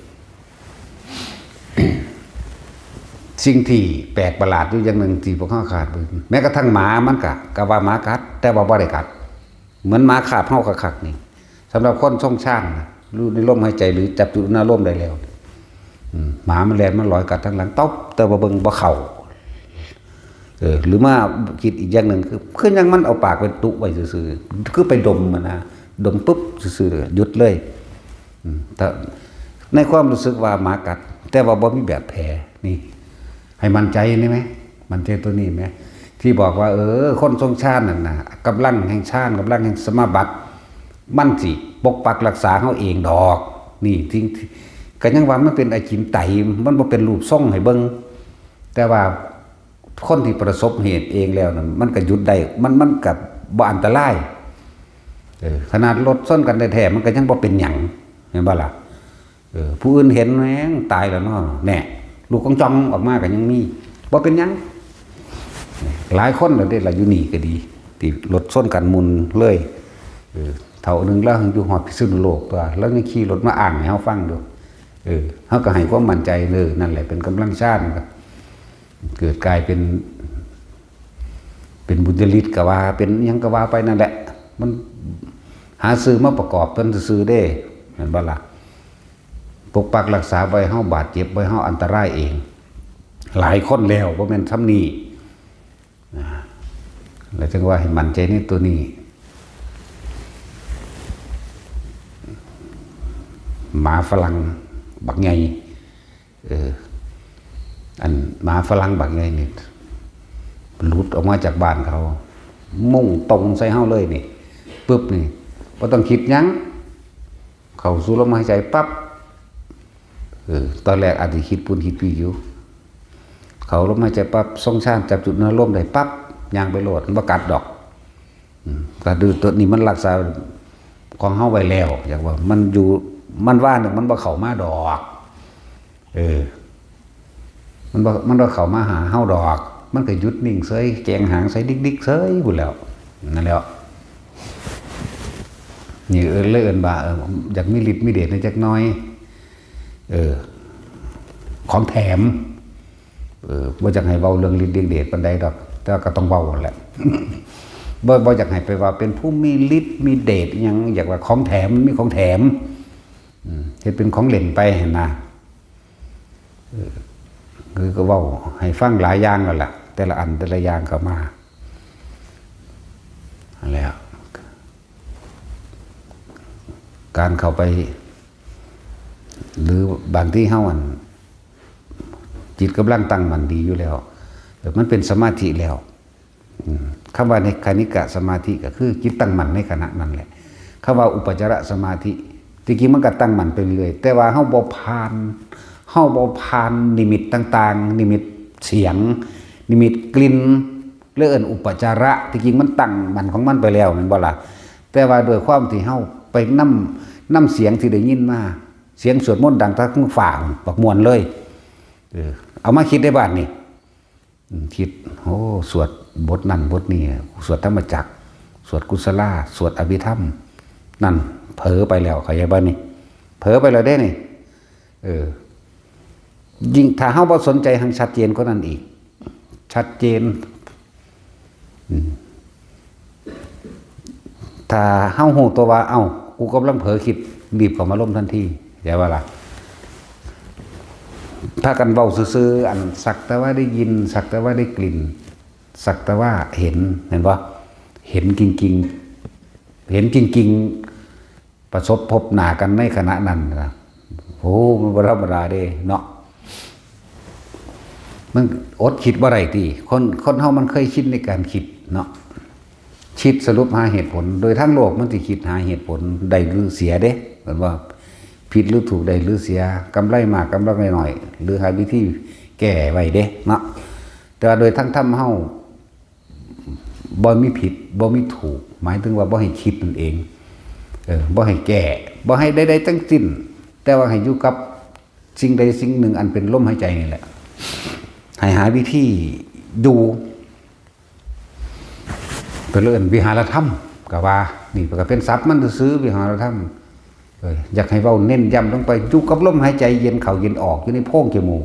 สิ่งที่แปลกประหลาดอยู่อย่างหนึ่งที่พวกเราขาดบ่ได้ แม้กระทั่งหมามันกะ กะว่าหมากัด แต่ว่าบ่ได้กัด เหมือนหมาคาบเฮาคักๆนี่ สำหรับคนทรงฌานนะ รู้ในลมหายใจหรือจับจุดอารมณ์ได้แล้ว อืม หมามันแล่นมาลอยกัดทางหลัง ตบ แต่ว่าเบิ่งบ่เข้า เออ หรือมาคิดอีกอย่างหนึ่งคือ คือยังมันเอาปากไปตุไว้ซื่อๆ คือไปดมมันนะ ดมปุ๊บซื่อๆ หยุดเลย อืม แต่ในความรู้สึกว่าหมากัด แต่ว่าบ่มีแบบแผล นี่ ให้มั่นใจนี่ไหม มั่นใจตัวนี้ไหม ที่บอกว่า เออ คนทรงฌานนั่นนะกำลังแห่งฌาน กำลังแห่งสมาบัติ มันสิปกปักรักษาเฮาเองดอก นี่ จริง ก็ยังว่ามันเป็นอาจินไตย มันบ่เป็นรูปทรงให้เบิ่ง แต่ว่าคนที่ประสบเหตุเองแล้วนั่น มันก็หยุดได้ มัน มันก็บ่อันตราย เออ ขนาดรถชนกันแท้ๆ มันก็ยังบ่เป็นหยัง เห็นบ่ล่ะ เออ ผู้อื่นเห็นแม่งตายแล้วเนาะ แน่ ลูกกองจองออกมาก็ยังมี บ่เป็นหยัง หลายคนแล้วเด้ล่ะ อยู่นี่ก็ดี ที่รถชนกันหมู่เลย เออ เฒ่าหนึ่งแล้วอยู่ฮอดพิษณุโลกตัว แล้วยังขี่รถมาอ้างให้เฮาฟังอยู่ เออ เฮาก็ให้ความมั่นใจ เออ นั่นแหละเป็นกำลังฌาน เกิดกลายเป็น เป็นบุญญาฤทธิ์ก็ว่า เป็นหยังก็ว่าไปนั่นแหละ มันหาชื่อมาประกอบเพิ่นซื่อๆเด้ เห็นบ่ล่ะ ปกปักรักษาบ่ให้เฮาบาดเจ็บ บ่ให้เฮาอันตรายเอง หลายคนแล้ว บ่แม่นส่ำนี้ นะ แล้วจึงว่าให้มั่นใจในตัวนี้ หมาฝรั่งบักใหญ่ เออ อันหมาฝรั่งบักใหญ่นี่ หลุดออกมาจากบ้านเขา มุ่งตรงใส่เฮาเลยนี่ ปึ๊บนี่ บ่ต้องคิดหยัง เข้าสู่ลมหายใจปั๊บ เออ ตอนแรกอาจสิคิดปุ้นคิดปี้อยู่ เข้าลมหายใจปั๊บ ทรงฌานจับจุดอารมณ์ได้ปั๊บ ย่างไปโลด มันบ่กัดดอก อืม ก็คือตัวนี้มันรักษาของเฮาไว้แล้ว อยากว่ามันอยู่ มันว่าหนึ่งมันบ่เข้ามาดอก เออ มันบ่ มันบ่เข้ามาหาเฮาดอก มันก็หยุดนิ่งเฉย แกงหางใส่ดิกๆเฉยพู้นแหล้ว นั่นแหละ นี่เอิ้น เลยเอิ้นว่า เออ อยากมีฤทธิ์มีเดชในจักหน่อย เออ ของแถม เออ บ่อยากให้เว้าเรื่องฤทธิ์เรื่องเดชปานใดดอก แต่ว่าก็ต้องเว้านั่นแหละ บ่ บ่อยากให้ไปว่าเป็นผู้มีฤทธิ์มีเดชอิหยัง อยากว่าของแถม มันมีของแถม อืม เฮ็ดเป็นของเล่นไปหั้นนะ เออ คือก็เว้าให้ฟังหลายอย่างนั่นแหละ แต่ละอันแต่ละอย่างเข้ามา นั่นแหละ การเข้าไป หรือบางทีเฮาอัน จิตกำลังตั้งมั่นดีอยู่แล้ว เออ มันเป็นสมาธิแล้ว อืม คำว่าในคณิกะสมาธิก็คือจิตตั้งมั่นในขณะนั้นแหละ คำว่าอุปจารสมาธิ ที่จริงมันก็ตั้งมั่นไปเรื่อย แต่ว่าเฮาบ่ผ่าน เฮาบ่ผ่านนิมิตต่างๆ นิมิตเสียง นิมิตกลิ่น เรียกเอิ้นอุปจาระ ที่จริงมันตั้งมั่นของมันไปแล้ว แม่นบ่ล่ะ แต่ว่าด้วยความที่เฮาไปนำ นำเสียงที่ได้ยินมา เสียงสวดมนต์ดังทั้งฟ้า บักม่วนเลย เออ เอามาคิดในบ้านนี่ อืม คิด โอ้ สวดบทนั่นบทนี้ สวดธรรมจักร สวดกุศลา สวดอภิธรรม นั่น เผลอไปแล้ว เข้าใจบ่นี่ เผลอไปแล้วเด้นี่ เออ ยิ่งถ้าเฮาบ่สนใจ หังชัดเจนกว่านั้นอีก ชัดเจน อืม ถ้าเฮาฮู้ตัวว่า เอ้า กูกำลังเผลอคิด รีบเข้ามาลมทันที เข้าใจบ่ล่ะ พากันเว้าซื่อๆ อันสักแต่ว่าได้ยิน สักแต่ว่าได้กลิ่น สักแต่ว่าเห็น เห็นบ่ เห็นจริงๆ เห็นจริงๆ ประสบพบหน้ากันในขณะนั้นนะ โอ้ มันบ่ธรรมดาเด้เนาะ มันอดคิดบ่ได้ติ คน คนเฮามันเคยชินในการคิดเนาะ คิดสรุปหาเหตุผล โดยทางโลกมันสิคิดหาเหตุผลได้หรือเสียเด้ แม่นบ่ ผิดหรือถูก ได้หรือเสีย กำไรมาก กำไรน้อย หรือหาวิธีแก้ไว้เด้เนาะ แต่ว่าโดยทางธรรมเฮา บ่มีผิด บ่มีถูก หมายถึงว่าบ่ให้คิดนั่นเอง เออ บ่ให้แก้ บ่ให้ใดๆทั้งสิ้น แต่ว่าให้อยู่กับสิ่งใดสิ่งหนึ่งอันเป็นลมหายใจนี่แหละ ให้หาวิธีอยู่ เพิ่นเอิ้นวิหารธรรม ก็ว่า นี่ก็เป็นศัพท์มันซื่อๆ วิหารธรรม เออ อยากให้เว้าเน้นย้ำลงไป อยู่กับลมหายใจเย็นเข้าเย็นออก อยู่ในโพรงจมูก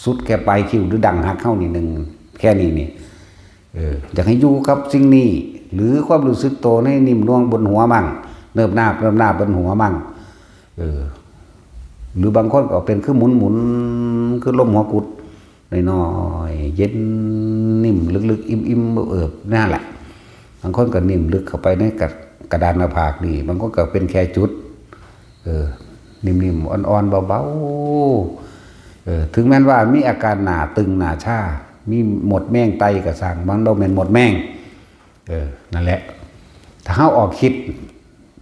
สุดแค่ปลายคิ้วหรือดั้งหักเฮานี่หนึ่ง แค่นี้นี่ เออ อยากให้อยู่กับสิ่งนี้ หรือความรู้สึกโตในนิ่มนวลบนหัวมั่ง เนิบนาบเนิบนาบบนหัวมั่ง เออ หรือบางคนก็เป็นคือหมุนๆ คือลมหัวกุด น้อยๆ เย็นนิ่มลึกๆ อิ่มๆ เอิบๆ นั่นแหละ บางคนก็นิ่มลึกเข้าไปในกระ กระดานหน้าผากนี่ บางคนก็เป็นแค่จุด เออ นิ่มๆ อ่อนๆ เบาๆ เออ ถึงแม้นว่ามีอาการหน้าตึงหน้าชา มีมดแมงไต่ก็ซ่าง มันบ่แม่นมดแมง เออ นั่นแหละ ถ้าเฮาออกคิด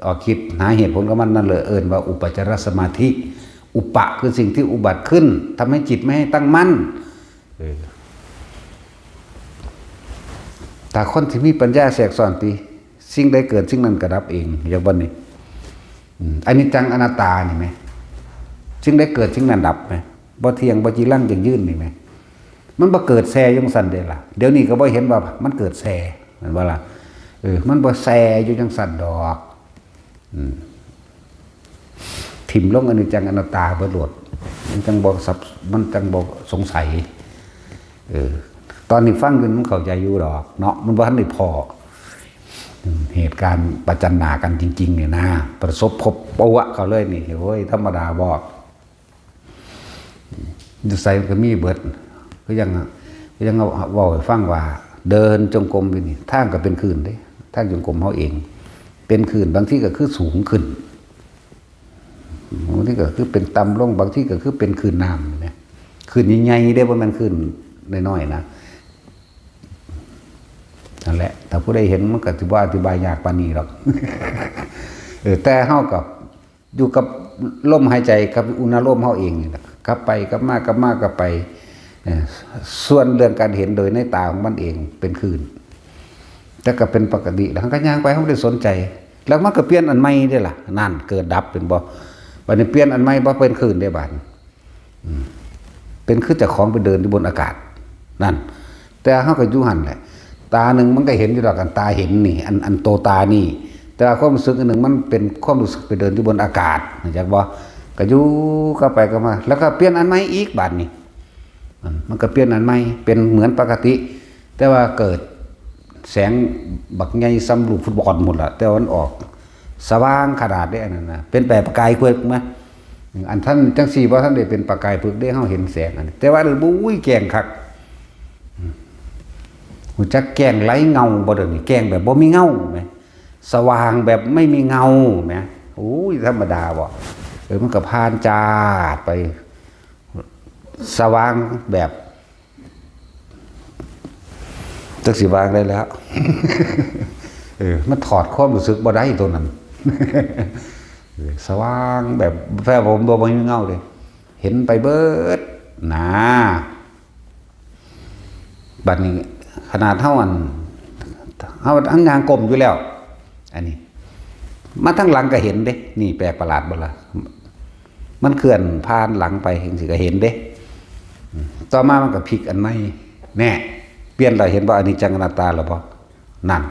ออกคิดหาเหตุผลของมัน นั่นเลยเอิ้นว่าอุปจารสมาธิ อุปะคือสิ่งที่อุบัติขึ้น ทำให้จิตไม่ให้ตั้งมั่น เออ ถ้าคนที่มีปัญญาแทรกซ้อนติ สิ่งใดเกิดสิ่งนั้นก็ดับเอง อย่างบ่นี่ อืม อนิจจังอนัตตานี่แหม สิ่งใดเกิดสิ่งนั้นดับแหม บ่เที่ยง บ่จีรัง ยั่งยืนนี่แหม มันบ่เกิดแซ่อยู่จั่งซั่นเด้ล่ะ เดี๋ยวนี้ก็บ่เห็นว่ามันเกิดแซ่ แม่นบ่ล่ะ เออ มันบ่แซ่อยู่จั่งซั่นดอก อืม ถิ่มลงอนิจจังอนัตตาเบิดโลด มันจั่งบ่สับ มันจั่งบ่สงสัย เออ ตอนนี้ฟังอยู่มันเข้าใจอยู่ดอกเนาะ มันบ่ทันได้พ้อ อืม เหตุการณ์ประจันหน้ากันจริงๆ เนี่ยนะ ประสบพบปะวะเข้าเลยนี่ โอ้ย ธรรมดาบ่ อยู่ไสมันก็มีเบิด คือยัง คือยังเว้าให้ฟังว่า เดินจงกรมอยู่นี่ ทางก็เป็นคลื่นเด้ ทางจงกรมเฮาเอง เป็นคลื่น บางทีก็คือสูงขึ้น บางทีก็คือเป็นต่ำลง บางทีก็คือเป็นคลื่นน้ำนี่แหม คลื่นใหญ่ๆ เด้ บ่แม่นคลื่นน้อยๆ นะ นั่นแหละ ถ้าผู้ใดเห็นมันก็สิบ่อธิบายยากปานนี้ดอก เออ แต่เฮาก็อยู่กับลมหายใจกับอุณาโลมเฮาเองนี่แหละ กลับไปกลับมากลับมากลับไป เออ ส่วนเรื่องการเห็นโดยในตาของมันเองเป็นคลื่น แต่ก็เป็นปกติ แล้วเฮาก็ย่างไป เฮาบ่ได้สนใจ แล้วมันก็เปลี่ยนอันใหม่เด้ล่ะ นั่น เกิดดับเป็นบ่ บัดนี้เปลี่ยนอันใหม่บ่เป็นคลื่นเด้บาดนี้ อืม เป็นคือเจ้าของไปเดินอยู่บนอากาศ นั่น แต่เฮาก็อยู่หั่นแหละ ตาหนึ่งมันก็เห็นอยู่ดอก อันตาเห็นนี่ อัน อันโตตานี่ แต่ว่าความรู้สึกอันหนึ่งมันเป็นความรู้สึกไปเดินอยู่บนอากาศ รู้จักบ่ ก็อยู่ ก็ไปก็มา แล้วก็เปลี่ยนอันใหม่อีกบาดนี้ อืม มันก็เปลี่ยนอันใหม่ เป็นเหมือนปกติ แต่ว่าเกิดแสงบักใหญ่ส่ำลูกฟุตบอลพู้นล่ะ แต่ว่ามันออกสว่างขนาดเด้ อันนั้นนะ เป็นแบบประกายเพิ่นมา อันท่านจั่งซี้บ่ทันได้เป็นประกายเพิ่นเด้ เฮาเห็นแสงอันนี้ แต่ว่าอันนั้น บุ้ย แจ้งคัก อืม รู้จักแจ้งไร้เงาบ่เดี๋ยวนี้ แจ้งแบบบ่มีเงาแหม สว่างแบบไม่มีเงาแหม โอ้ย ธรรมดาบ่ เออ มันก็ผ่านจาดไป สว่างแบบ จักสิว่าจั่งใดแล้ว เออ มันถอดความรู้สึกบ่ได้ตัวนั้น เออ สว่างแบบ แปลว่าบ่ บ่มีเงาเลย เห็นไปเบิด นะ บัดนี้ขนาดเฮาอัน เฮา เฮาย่างก้มอยู่แล้ว อันนี้ มาทางหลังก็เห็นเด้ นี่แปลกประหลาดบ่ล่ะ มันเคลื่อนผ่านหลังไปจั่งซี้ก็เห็นเด้ อืม ต่อมามันก็พลิกอันใหม่ แน่ เปลี่ยนแล้ว เห็นบ่ อนิจจังอนัตตาแล้วบ่ นั่น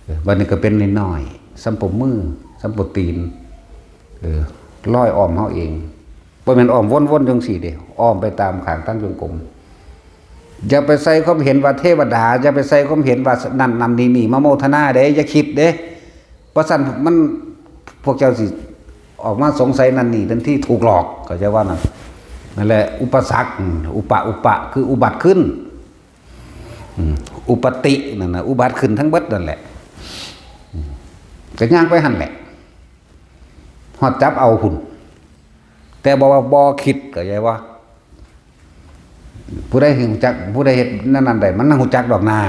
เออ บัดนี้ก็เป็นน้อยๆ ส่ำปมมือ ส่ำปมตีน เออ ลอยอ้อมเฮาเอง บ่แม่นอ้อมวนๆ จั่งซี้เด้ อ้อมไปตามข้างทางจงกรม อย่าไปใส่ความเห็นว่าเทวดา อย่าไปใส่ความเห็นว่านั่นนั่นนี่นี่มาโมทนาเด้ อย่าคิดเด้ เพราะฉะนั้นมัน พวกเจ้าสิออกมาสงสัยนั่นนี่ ทันทีถูกหลอก เข้าใจว่านั่น นั่นแหละ อุปสรรค อืม อุปะ อุปะ คืออุบัติขึ้น อืม อุปติ นั่นน่ะ อุบัติขึ้นทั้งเบิดนั่นแหละ อืม ก็ย่างไปหั่นแหละ ฮอดจับเอาพุ้น แต่บ่ว่าบ่คิด เข้าใจบ่ ผู้ใดฮู้จัก ผู้ใดเฮ็ดแนวนั้นได้ มันฮู้จักดอกนา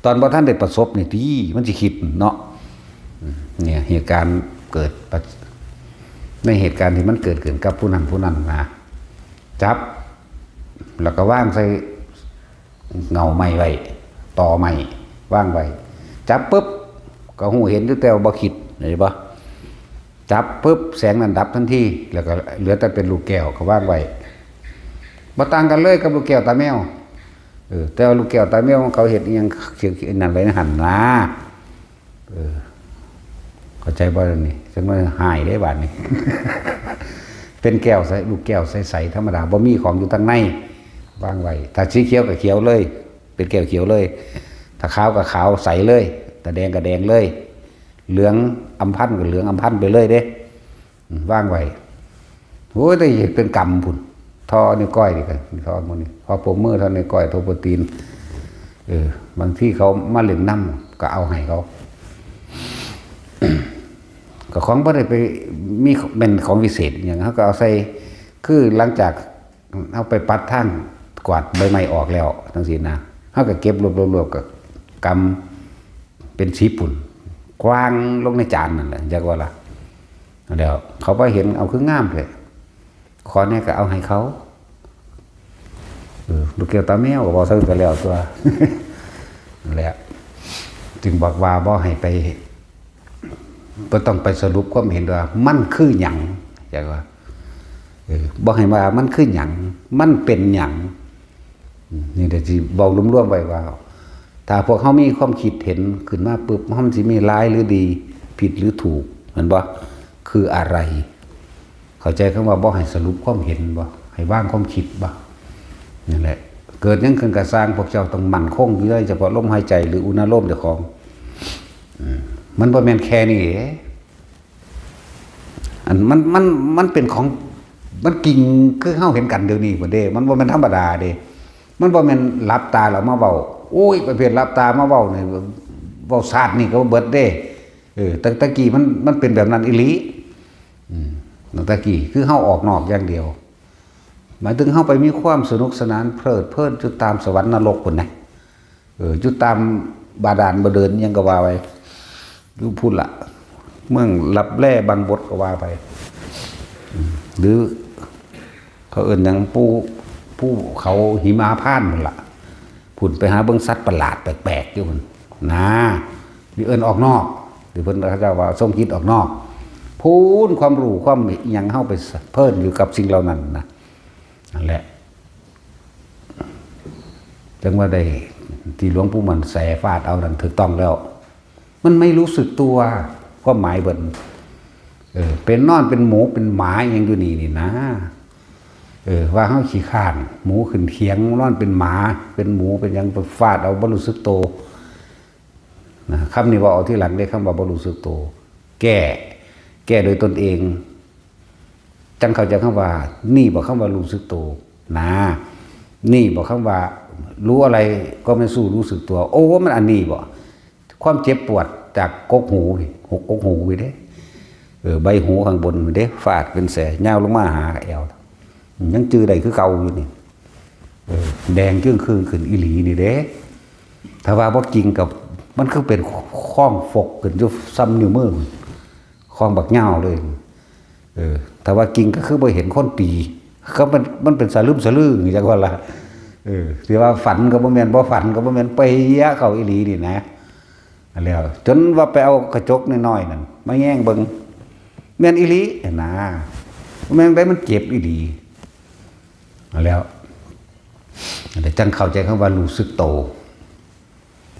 ตอนบ่ทันได้ประสบนี่ติ มันสิคิดเนาะ อืม เนี่ย เหตุการณ์เกิดปะ ในเหตุการณ์ที่มันเกิดขึ้นกับผู้นั้นผู้นั้นนะ จับ แล้วก็วางใส่ เงาไม้ไว้ ตอไม้วางไว้ จับปุ๊บ ก็ฮู้เห็นอยู่ แต่ว่าบ่คิด เห็นบ่ จับปุ๊บ แสงนั้นดับทันที แล้วก็เหลือแต่เป็นลูกแก้วก็วางไว้ บ่ต่างกันเลยกับลูกแก้วตาแมว เออ แต่ว่าลูกแก้วตาแมวของเขาเฮ็ดอิหยัง เขียนอันนั้นไว้ในหั่นนะ เออ เข้าใจบ่นี่จังว่าหายได้บาดนี้ เป็นแก้วใส ลูกแก้วใสๆธรรมดา บ่มีของอยู่ทางใน วางไว้ ถ้าสีเขียวก็เขียวเลย เป็นแก้วเขียวเลย ถ้าขาวก็ขาวใสเลย ถ้าแดงก็แดงเลย เหลืองอำพันก็เหลืองอำพันไปเลยเด้ อืม วางไว้ โอ้ย แต่เฮ็ดเป็นกำพุ้น ท่อนิ้วก้อยนี่ก็ ท่อหมู่นี้ ท่อโป้งมือ ท่อนิ้วก้อย ท่อโป้งตีน เออ บางทีเขามาเล่นนำ ก็เอาให้เขา ก็ของบ่ได้ไปมี แม่นของวิเศษอิหยัง เขาก็เอาใส่ คือหลังจากเอาไปปัดทาง กวาดใบไม้ออกแล้วจั่งซี้นะ เขาก็เก็บรวบๆๆ ก็กำเป็นสิบพุ้น กวางลงในจานนั่นแหละ จักว่าล่ะ แล้วเขาพอเห็น เอาคืองามแท้ ขอแหน่ก็เอาให้เขา เออ ลูกแก้วตาแมวก็บอกซะก็แล้วตัว นั่นแหละ จึงบอกว่าบ่ให้ไป บ่ต้องไปสรุปความเห็นว่ามันคือหยัง จักว่า เออ บ่ให้ว่ามันคือหยัง มันเป็นหยัง อืม นี่เดี๋ยวสิเว้ารวมๆไว้ว่า ถ้าพวกเขามีความคิดเห็นขึ้นมาปุ๊บ มันสิมีร้ายหรือดี ผิดหรือถูก แม่นบ่ คืออะไร เข้าใจคำว่าบ่ให้สรุปความเห็นบ่ ให้วางความคิดบ่ นั่นแหละ เกิดหยังขึ้นก็ซ่าง พวกเจ้าต้องมั่นคงอยู่ในเฉพาะลมหายใจหรืออุณาโลมเจ้าของ อืม มันบ่แม่นแค่นี้เด้ อันมัน มัน มันเป็นของ มันจริงคือเฮาเห็นกันเดี๋ยวนี้พุ้นเด้ มันบ่แม่นธรรมดาเด้ มันบ่แม่นหลับตาแล้วมาเว้า โอ้ย ประเภทหลับตามาเว้านี่ เว้าชาตินี้ก็บ่เบิดเด้ เออ แต่ แต่กี้มัน มันเป็นแบบนั้นอีหลี อืม แต่กี้คือเฮาออกนอกอย่างเดียว หมายถึงเฮาไปมีความสนุกสนานเพลิดเพลินอยู่ตามสวรรค์นรกพุ้นนะ เออ อยู่ตามบาดาลบ่เดินหยังก็ว่าไป อยู่พุ้นละ เมืองลับแลบังบดก็ว่าไป อืม หรือเขาเอิ้นหยัง ภู ภูเขาหิมาพานต์พุ้นละ พุ้นไปหาเบิ่งสัตว์ประหลาดแปลกๆอยู่พุ้นนะ นี่เอิ้นออกนอก ที่เพิ่นเขาเจ้าว่าทรงคิดออกนอก พุ้นความรู้ความอิหยังเฮาไปเพลินอยู่กับสิ่งเหล่านั้นนะ นั่นแหละ จังว่าได้ที่หลวงปู่มั่นแสฟาดเอานั่นถูกต้องแล้ว มันไม่รู้สึกตัว ความหมายเพิ่น เออ เป็นนอนเป็นหมูเป็นหมาอิหยังอยู่นี่นี่นะ เออ ว่าเฮาขี้คร้าน หมูขึ้นเขียง นอนเป็นหมา เป็นหมูเป็นหยัง ไปฟาดเอาบ่รู้สึกโต นะ คำนี้เว้าเอาทีหลังเด้ คำว่าบ่รู้สึกโต แก้ แก้โดยตนเอง จั่งเข้าใจคำว่า นี่บ่ คำว่ารู้สึกโต นะ นี่บ่ คำว่า รู้อะไรก็ไม่สู้รู้สึกตัว โอ้ มันอันนี้บ่ ความเจ็บปวดจากกกหูนี่ หก กกหูนี่เด้ เออ ใบหูข้างบนนี่เด้ ฟาดเป็นแส ยาวลงมาหาแอว ยังจื่อได้คือเก่าอยู่นี่ เออ แดงจึ่งคืงขึ้นอีหลีนี่เด้ ถ้าว่าบ่จริงกับ มันคือเป็นข้องฟกขึ้นอยู่ส่ำนิ้วมือ ข้องบักยาวเลย เออ ถ้าว่าจริงก็คือบ่เห็นคนตี ก็มัน มันเป็นสะลึมสะลือจังว่าล่ะ เออ ที่ว่าฝันก็บ่แม่น บ่ฝันก็บ่แม่น เปะเข้าอีหลีนี่นะ แล้ว จนว่าไปเอากระจกน้อยๆนั่น มาแยงเบิ่ง แม่นอีหลีนะ แม่นได้มันเจ็บอีหลี แล้ว แล้วจั่งเข้าใจคำว่ารู้สึกโต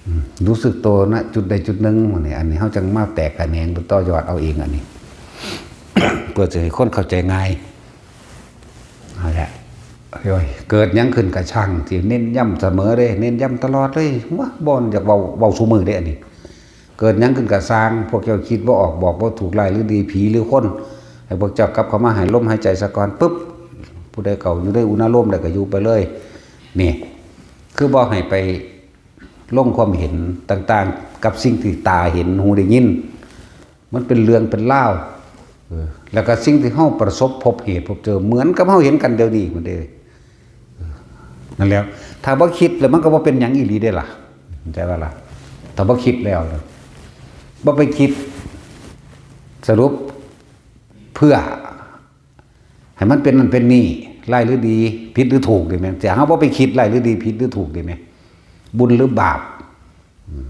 อืม รู้สึกโตนะจุดใดจุดหนึ่ง มื้อนี้ อันนี้เฮาจั่งมาแตกแขนงต่อยอดเอาเองอันนี้ เพื่อจะให้คนเข้าใจง่าย เอาละ โอ้ย เกิดหยังขึ้นก็ช่าง ที่เน้นย้ำเสมอเด้ เน้นย้ำตลอดเลย ว้า บ่อยากเว้า เว้าซุมื้อเด้อันนี้ เกิดหยังขึ้นก็ซ่าง พวกเจ้าคิดบ่ออก บอกบ่ถูก ร้ายหรือดี ผีหรือคน ให้พวกเจ้ากลับเข้ามาหายลมหายใจซะก่อน ปึ๊บ ผู้ใดเข้าอยู่ในอุณาโลมได้ก็อยู่ไปเลย นี่ คือบ่ให้ไปลงความเห็นต่างๆ กับสิ่งที่ตาเห็น หูได้ยิน มันเป็นเรื่องเป็นราว เออ แล้วก็สิ่งที่เฮาประสบพบเหตุพบเจอ เหมือนกับเฮาเห็นกันเดี๋ยวนี้พุ้นเด้ เออ นั่นแหละ ถ้าบ่คิดแล้วมันก็บ่เป็นหยังอีหลีเด้ล่ะ เข้าใจบ่ล่ะ ถ้าบ่คิดแล้วนะ บ่ไปคิด สรุป เพื่อ ให้มันเป็นนั่นเป็นนี่ ร้ายหรือดี ผิดหรือถูก ได้ไหม แต่เฮาบ่ไปคิด ร้ายหรือดี ผิดหรือถูก ได้ไหม บุญหรือบาป อืม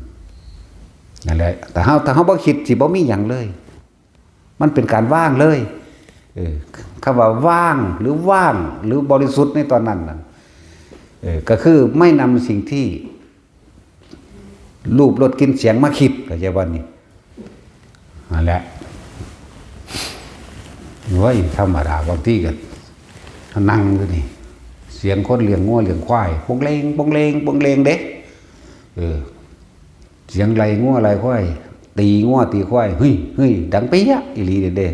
นั่นแหละ แต่เฮา ถ้าเฮาบ่คิด สิบ่มีหยังเลย มันเป็นการว่างเลย เออ คำว่าว่างหรือว่างหรือบริสุทธิ์ในตอนนั้นน่ะ เออ ก็คือไม่นำสิ่งที่ รูป รส กลิ่น เสียงมาคิด เข้าใจบ่นี่ อ่า และ โอ้ย ธรรมดา บางทีก็นั่งอยู่นี่ เสียงคนเลี้ยงงัวเลี้ยงควาย ปงเลง ปงเลง ปงเลงเด้ เออ เสียงไล่งัวไล่ควาย ตีงัวตีควาย เฮ้ย เฮ้ย ดังเปี้ยะอีหลีเด้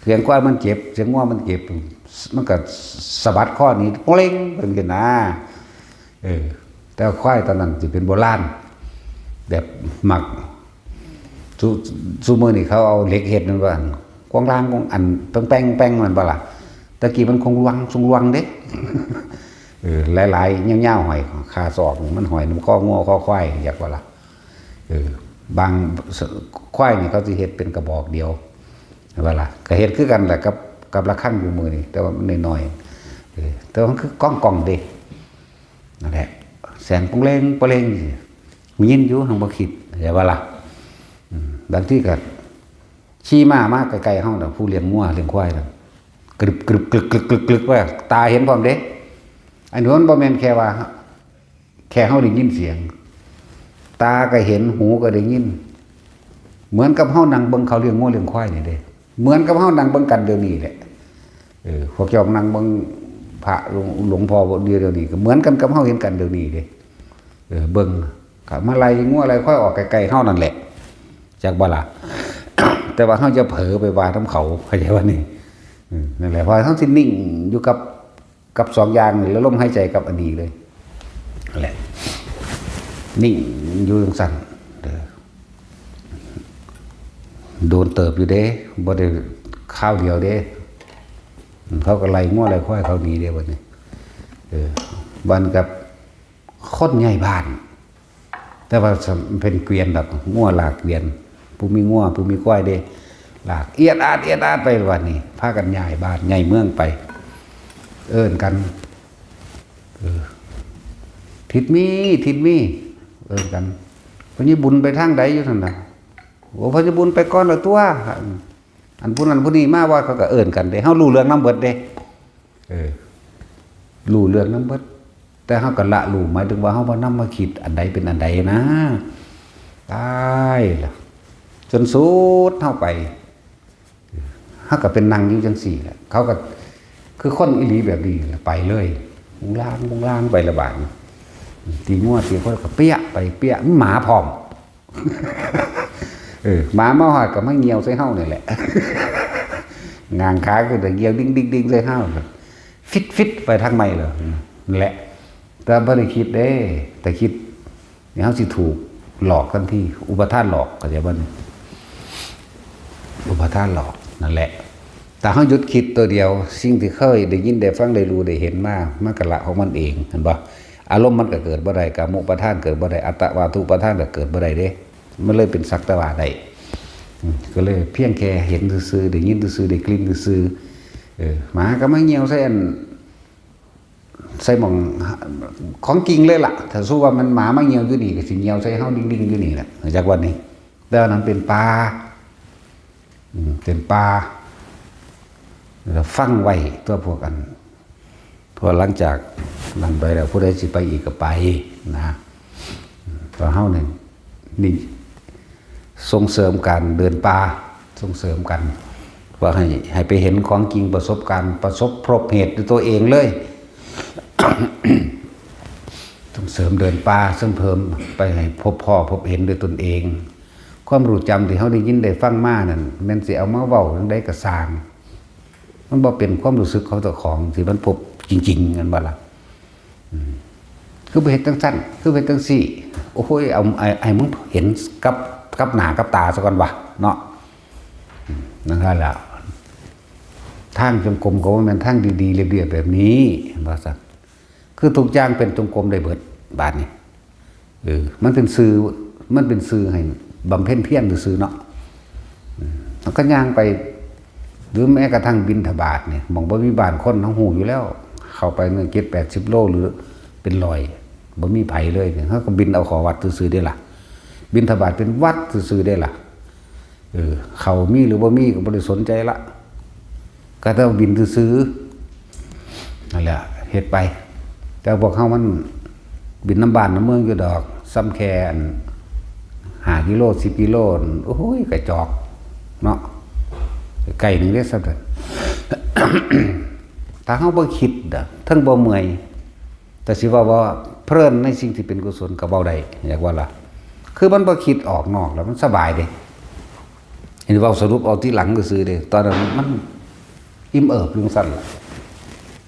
เสียงควายมันเจ็บ เสียงงัวมันเจ็บ มันก็สะบัดคอหนี ปงเลง เป็นกันนะ เออ แต่ควายตอนนั้นสิเป็นโบราณ แบบหมัก ซุ ซุมื้อนี้เขาเอาเหล็กเฮ็ดนั่นว่า กวางลางกวางอัน แป้งๆๆ มันบ่ล่ะ ตะกี้มันคงวัง คงวังเด้ เออ หลายๆ ยาวๆ ห้อย คาศอก มันห้อยนำคองัวคอควาย อยากว่าล่ะ เออ บาง ควายนี่เขาสิเฮ็ดเป็นกระบอกเดียว ว่าล่ะ ก็เฮ็ดคือกันแหละกับ กับระฆังอยู่มื้อนี้ แต่ว่ามันน้อยๆ เออ แต่ว่ามันคือก้องๆ เด้ นั่นแหละ แสงปงเลงปงเลง มียินอยู่ หังบ่คิด เข้าใจบ่ล่ะ อืม บางทีก็ขี่ม้ามาใกล้ๆ เฮาน่ะ ผู้เลี้ยงงัวเลี้ยงควายน่ะ กรึบกรึบกรึกกรึกกรึกกรึกว่า ตาเห็นพร้อมเด้ อันนี้มันบ่แม่นแค่ว่า แค่เฮาได้ยินเสียง ตาก็เห็น หูก็ได้ยิน เหมือนกับเฮานั่งเบิ่งเขาเลี้ยงงัวเลี้ยงควายนี่เด้ เหมือนกับเฮานั่งเบิ่งกันเดี๋ยวนี้แหละ เออ พวกเจ้านั่งเบิ่งพระหลวง หลวงพ่อเดี๋ยวนี้ ก็เหมือนกันกับเฮาเห็นกันเดี๋ยวนี้เด้ เออ เบิ่ง ก็มาไล่งัวไล่ควายออกใกล้ๆ เฮานั่นแหละ จักบ่ล่ะ แต่ว่าเฮาจะเผลอไปว่านำเขา เข้าใจบ่นี่ อืม นั่นแหละ เพราะเฮาสินิ่งอยู่กับ กับสองอย่างนี่ แล้วลมหายใจกับอันนี้เลย นั่นแหละ นิ่งอยู่จังซั่น เด้อ โดนเติบอยู่เด้ บ่ได้คราวเดียวเด้ เขาก็ไล่งัวไล่ควายเขาหนีเด้บัดนี้ เออ บัดกับคนย้ายบ้าน แต่ว่าเป็นเกวียนดอก งัวลากเกวียน ผู้มีงัว ผู้มีควายเด้ ลากเอียดอาด เอียดอาดไปบัดนี้ พากันย้ายบ้าน ย้ายเมืองไป เอิ้นกัน เออ "ทิดมี ทิดมี" เอิ้นกัน "พ่อใหญ่บุญไปทางใดอยู่ซั่นน่ะ" "โอ้ พ่อใหญ่บุญไปก่อนแล้วตั๊ว อันผู้นั้นผู้นี้มาว่า" เขาก็เอิ้นกันเด้ เฮารู้เรื่องนำเบิดเด้ เออ รู้เรื่องนำเบิด แต่เฮาก็ละรู้ หมายถึงว่าเฮาบ่นำมาคิดอันใดเป็นอันใดนะ ตายละ จนสุดเฮาไป เฮาก็เป็นนั่งอยู่จังซี่แหละ เขาก็คือคนอีหลีแบบนี้แหละ ไปเลย บุงลาง บุงลางไประบาด ตีงัวตีควายก็เปี้ยไปเปี้ย หมาพร้อม เออ หมามาฮอดก็มาเงี่ยวใส่เฮานี่แหละ ง้างขาขึ้นก็เงี่ยวดิ้งๆๆ ใส่เฮา ฟิดๆ ไปทางใหม่เลย นั่นแหละ แต่บ่ได้คิดเด้ แต่คิด นี่เฮาสิถูกหลอกทันที อุปาทานหลอก เข้าใจบ่นี่ อุปาทานหลอก นั่นแหละ ถ้าเฮาหยุดคิดตัวเดียว สิ่งที่เคยได้ยินได้ฟังได้รู้ได้เห็นมา มันก็ละของมันเอง เห็นบ่ อารมณ์มันก็เกิดบ่ได้ กามุปาทานเกิดบ่ได้ อัตตวาทุปาทานก็เกิดบ่ได้เด้ มันเลยเป็นสักแต่ว่าได้ อืม ก็เลยเพียงแค่เห็นซื่อๆ ได้ยินซื่อๆ ได้กลิ่นซื่อๆ เออ หมาก็มาเงี่ยวใส่อัน ใส่หม่อง ของจริงเลยล่ะ ถ้าสู้ว่ามันหมามาเงี่ยวอยู่นี่ ก็สิเงี่ยวใส่เฮาดิ่งๆ อยู่นี่แหละ จักวันนี้ แต่ว่านั้นเป็นป่า อืม เป็นป่า แล้วฟังไว้ตัวพวกอัน เพราะหลังจากนั้นไปแล้ว ผู้ใดสิไปอีกก็ไปนะ เพราะเฮานี่ นี่ ส่งเสริมการเดินป่า ส่งเสริมกัน ว่าให้ ให้ไปเห็นของจริง ประสบการณ์ ประสบพบเหตุด้วยตัวเองเลย ส่งเสริมเดินป่า ส่งเสริมไปให้พบพ้อพบเห็นด้วยตนเอง ความรู้จำที่เฮาได้ยินได้ฟังมานั่น แม่นสิเอามาเว้าจั่งใดก็ซ่าง มันบ่เป็นความรู้สึกของเจ้าของที่มันพบจริงๆ แม่นบ่ล่ะ อืม คือบ่เฮ็ดจั่งซั้น คือบ่เฮ็ดจั่งซี้ โอ้โหย เอา ไอ้ ไอ้มึงเห็นกับ กับหน้ากับตาซะก่อนวะ เนาะ อืม นั่นแหละ ทางจงกรมก็บ่แม่นทางดีๆ เรียบๆ แบบนี้ ว่าซั่น คือทุกอย่างเป็นจงกรมได้เบิด บาดนี้ เออ มันเป็นสื่อ มันเป็นสื่อให้บำเพ็ญเพียรซื่อๆ เนาะ อืม แล้วก็ย่างไป หรือแม้กระทั่งบิณฑบาตเนี่ย หม่องบ่มีบ้านคน เฮาฮู้อยู่แล้ว เข้าไปเนี่ย เจ็ดแปดสิบโล หรือเป็นร้อย บ่มีไผเลยเนี่ย เฮาก็บิณเอาเข้าวัดซื่อๆ เด้ล่ะ บิณฑบาตเป็นวัดซื่อๆ เด้ล่ะ เออ เข้ามีหรือบ่มีก็บ่ได้สนใจละ ก็แต่ว่าบิณซื่อๆ นั่นแหละ เฮ็ดไป แต่พวกเฮามันบิณนำบ้านนำเมืองอยู่ดอก ส่ำแค่อัน ห้ากิโล สิบกิโล โอ้ย กระจอก เนาะ ใกล้หนึ่งเด้อ สัปดาห์ ถ้าเฮาบ่คิดนะ ทั้งบ่เมื่อย แต่สิว่า ว่าเพลินในสิ่งที่เป็นกุศลก็เว้าได้ อยากว่าล่ะ คือมันบ่คิดออกนอกแล้วมันสบายเด้ เห็นเว้าสรุปเอาทีหลังซื่อๆเด้ ตอนนั้นมันอิ่มเอิบลงซั่นล่ะ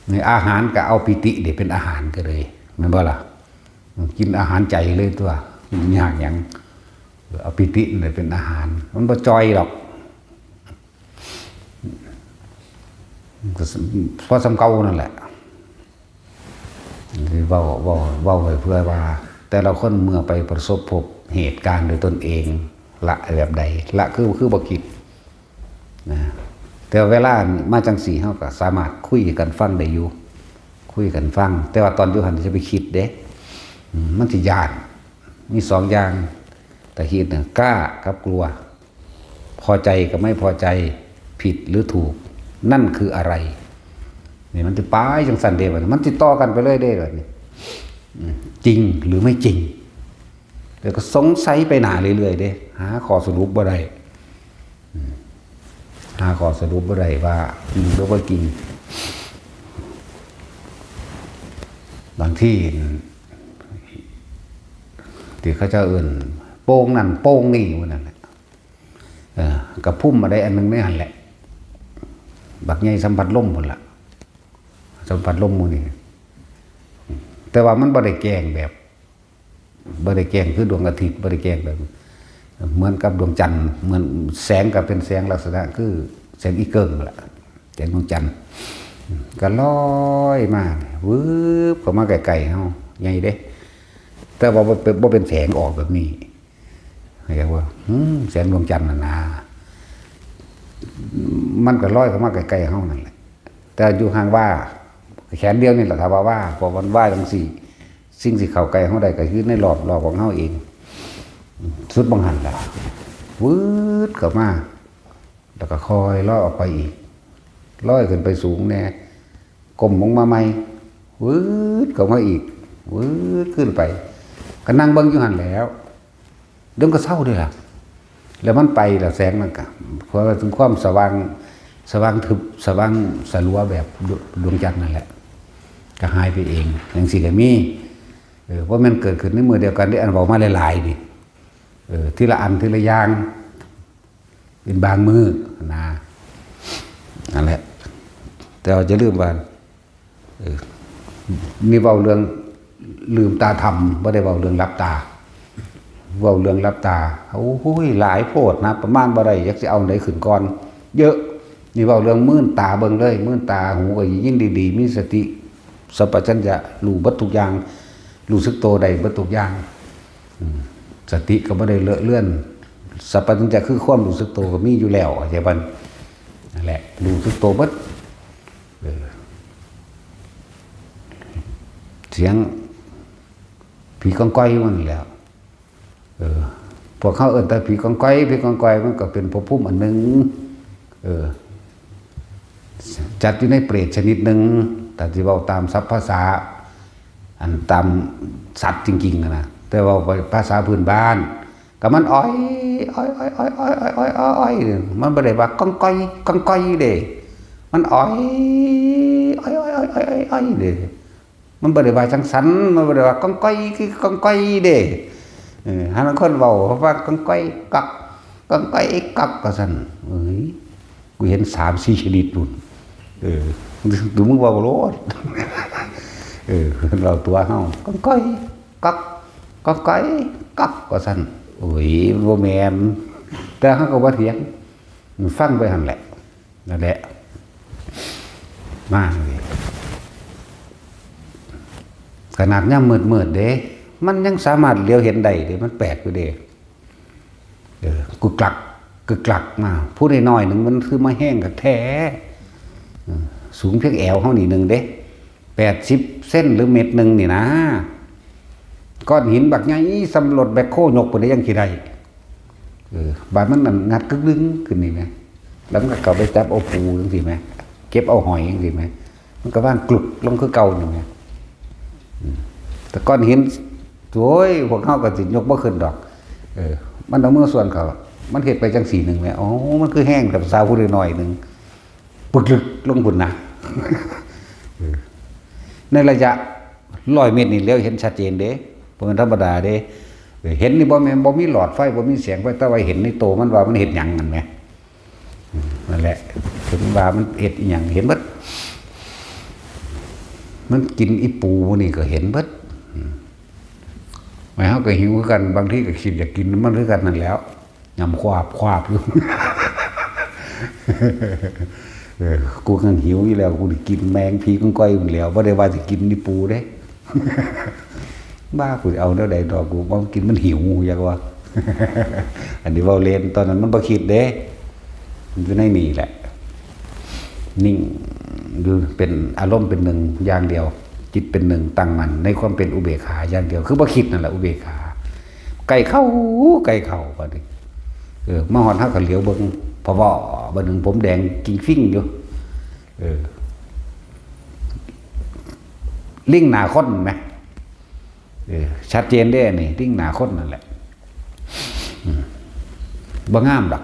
ในอาหารก็เอาปีตินี่เป็นอาหารก็เลย แม่นบ่ล่ะ กินอาหารใจเลยตัวยากหยัง เอาปีตินี่เป็นอาหาร มันบ่จ่อยดอก ก็พอส่ำเก่านั่นแหละ เว้า เว้า เว้าไว้เพื่อว่า แต่ละคนเมื่อไปประสบพบเหตุการณ์ด้วยตนเอง ละแบบใด ละคือ คือบ่คิดนะ แต่เวลามาจังสี่ เฮาก็สามารถคุยกันฟังได้อยู่ คุยกันฟัง แต่ว่าตอนอยู่หั่นจะไปคิดเด้ อืม มันสิย้าน มีสองอย่าง แต่คิดน่ะ กล้ากับกลัว พอใจกับไม่พอใจ ผิดหรือถูก นั่นคืออะไร นี่มันสิไปจังซั่นเด้ บัดนี้มันสิต่อกันไปเลยเด้ บัดนี้ อืม จริงหรือไม่จริง แล้วก็สงสัยไปหน้าเรื่อยๆเด้ หาข้อสรุปบ่ได้ อืม หาข้อสรุปบ่ได้ว่าจริงหรือบ่จริง บางที ที่เขาเจ้าเอิ้นโป่งนั่นโป่งนี่ว่านั่นแหละ เออ กระพุ้มมาได้อันหนึงในหั่นแหละ บักใหญ่ส่ำพัดลมพุ้นล่ะ ส่ำพัดลมหมู่นี่ แต่ว่ามันบ่ได้แกล้งแบบ บ่ได้แกล้งคือดวงอาทิตย์ บ่ได้แกล้งแบบ เหมือนกับดวงจันทร์ เหมือนแสงก็เป็นแสงลักษณะคือแสงอีเกิ่งนั่นแหละ แสงดวงจันทร์ ก็ลอยมาวืบเข้ามาใกล้ๆเฮา ใหญ่เด้ แต่ว่าบ่เป็น บ่เป็นแสงออกแบบนี้ เรียกว่า อืม แสงดวงจันทร์น่ะนะ มันก็ลอยเข้ามาใกล้ๆเฮานั่นแหละ แต่อยู่ห่างว่า แขนเดียวนี่แหละ ถ้าว่าว่า เพราะมันว่าจังซี่ สิ่งที่เข้าใกล้เฮาได้ก็คือในรอบ รอบของเฮาเอง สุดบังหันล่ะ วืดเข้ามา แล้วก็ค่อยลอยออกไปอีก ลอยขึ้นไปสูงแน่ ก้มลงมาใหม่ วืดเข้ามาอีก วืดขึ้นไป ก็นั่งเบิ่งอยู่หั่นแหล้ว เดี๋ยวมันก็เซาเด้ล่ะ แล้วมันไปแล้ว แสงมันก็ เพราะว่าถึงความสว่าง สว่างทึบ สว่างสลัวแบบดวงจันทร์นั่นแหละ ก็หายไปเอง จังซี่ก็มี เออ บ่แม่นเกิดขึ้นในมื้อเดียวกันเด้ อันเว้ามาหลายๆนี่ เออ ทีละอัน ทีละอย่าง เป็นบางมื้อนะ นั่นแหละ แต่ว่าอย่าลืมว่า เออ นี่เว้าเรื่องลืมตาทำ บ่ได้เว้าเรื่องหลับตา เว้าเรื่องหลับตา โอ้ย หลายโพดนะ ประมาณบ่ได้ อยากสิเอาไหนขึ้นก่อน เยอะ นี่เว้าเรื่องมื่นตาเบิ่งเลย มื่นตา หูก็ยินดีๆ มีสติ สัมปชัญญะ รู้เบิดทุกอย่าง รู้สึกโตได้เบิดทุกอย่าง อืม สติก็บ่ได้เลอะเลือน สัมปชัญญะคือความรู้สึกโตก็มีอยู่แล้ว เข้าใจบ่ นั่นแหละ รู้สึกโตเบิด เออ เสียงผีก้องก้อยมันแหล้ว เออ พวกเขาเอิ้นแต่ผีก้องก้อย ผีก้องก้อยมันก็เป็นภพภูมิอันหนึ่ง เออ จัดอยู่ในเปรตชนิดหนึ่ง แต่ที่เว้าตามศัพท์ภาษา อันตามสัตว์จริงๆอะนะ แต่ว่าภาษาพื้นบ้าน ก็มันอ้อย อ้อย อ้อย มันบ่ได้ว่าก้องก้อย ก้องก้อยเด้ มันอ้อย อ้อย อ้อย อ้อย อ้อย อ้อยเด้ มันบ่ได้ว่าจังสัน มันบ่ได้ว่าก้องก้อย คือก้องก้อยเด้ เออ หาลางคนเว้าว่าก้องก้อยกัก ก้องก้อยกัก ว่าซั่น เอ้ย กูเห็นสามสี่ชนิดนู่น เออ ดูมึงเว้าโลด เออ เพิ่นเว้าตัวเฮา ก้องก้อยกัก ก้องก้อยกัก ว่าซั่น โอ้ย บ่แม่น แต่เฮาก็บ่เถียง ฟังไปหั่นแหละ นั่นแหละ มาเลย ขนาดยามมืดๆเด้ มันยังสามารถเหลียวเห็นได้เด้ มันแปลกอยู่เด้ เออ กึกกลัก กึกกลักมา ผู้น้อยๆหนึ่งมันคือมาแฮงคักแท้ เออ สูงเพียงแอวเฮานี่หนึ่งเด้ แปดสิบเซนหรือเมตรหนึ่งนี่นะ ก้อนหินบักใหญ่ส่ำรถแบ็คโฮยกไปได้ยังสิได้ เออ บาดมันนั่นงัดกึกดึงขึ้นนี่แหม แล้วมันก็เข้าไปจับเอาปูจังซี่แหม เก็บเอาหอยจังซี่แหม มันก็วางกลึกลงคือเก่านี่แหม อืม แต่ก้อนหิน โอ้ย พวกเฮาก็สิยกบ่ขึ้นดอก เออ มันเอามือส่วนเข้า มันเฮ็ดไปจังซี่หนึ่งแหม อ๋อ มันคือแฮงแต่ภาษาผู้น้อยๆหนึ่ง ปึกลึกลงพุ้นนะ เออ ในระยะร้อยเมตรนี่เหลียวเห็นชัดเจนเด้ บ่แม่นธรรมดาเด้ เออ เห็นนี่บ่แม่น บ่มีหลอดไฟ บ่มีแสงไฟ แต่ว่าเห็นในโตมันว่ามันเฮ็ดหยังนั่นแหม อืม นั่นแหละ ถึงว่ามันเฮ็ดอิหยัง เห็นเบิด มันกินอีปูนี่ก็เห็นเบิด อืม ไอ้เฮาก็หิวคือกัน บางทีก็คิดอยากกินมันคือกันนั่นแหล้ว ยำควาบควาบอยู่ เออ กูกังหิวอยู่แล้ว กูสิกินแมงผีก้องก้อยอยู่แล้ว บ่ได้ว่าสิกินอีปูเด้ บ้า กูสิเอาแนวใดดอก กูบ่กิน มันหิว อยากว่า อันนี้เว้าเล่น ตอนนั้นมันบ่คิดเด้ มันอยู่ในนี่แหละ นิ่งอยู่ เป็นอารมณ์เป็นหนึ่งอย่างเดียว จิตเป็นหนึ่ง ตั้งมั่นในความเป็นอุเบกขาอย่างเดียว คือบ่คิดนั่นแหละ อุเบกขา ใกล้เข้า ใกล้เข้า บัดนี้ เออ มาฮอดเฮาก็เหลียวเบิ่ง พะวอ บัดหนึ่งผมแดงกิงฟิ้งอยู่ เออ ลิงหน้าคนแหม เออ ชัดเจนเด้ นี่ ลิงหน้าคนนั่นแหละ อืม บ่งามดอก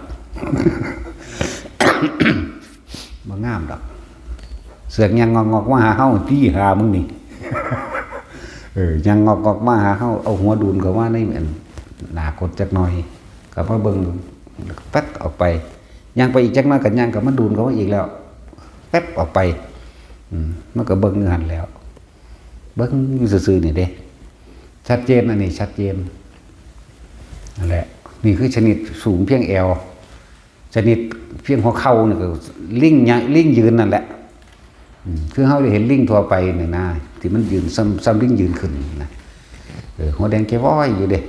บ่งามดอก เสือกย่างงอกๆมาหาเฮา ตี้หามึงนี่ เออ ย่างงอกๆมาหาเฮา เอาหัวดูนเข้ามาในอันหน้าคนจักหน่อย ก็มาเบิ่ง แป๊บออกไป ย่างไปอีกจักหน่อยก็ย่างเข้ามาดูนเข้ามาอีกแล้ว แป๊บออกไป อืม มันก็เบิ่งอยู่หั่นแหล้ว เบิ่งอยู่ซื่อๆนี่เด้ ชัดเจน อันนี้ชัดเจน นั่นแหละ นี่คือชนิดสูงเพียงแอว ชนิดเพียงหัวเข่านี่ก็ลิงยะ ลิงยืนนั่นแหละ อืม คือเฮาได้เห็นลิงทั่วไปนี่นะ ที่มันยืนซ้ำ ซ้ำลิงยืนขึ้นนะ เออ หัวแดงแก้วว้อยอยู่เด้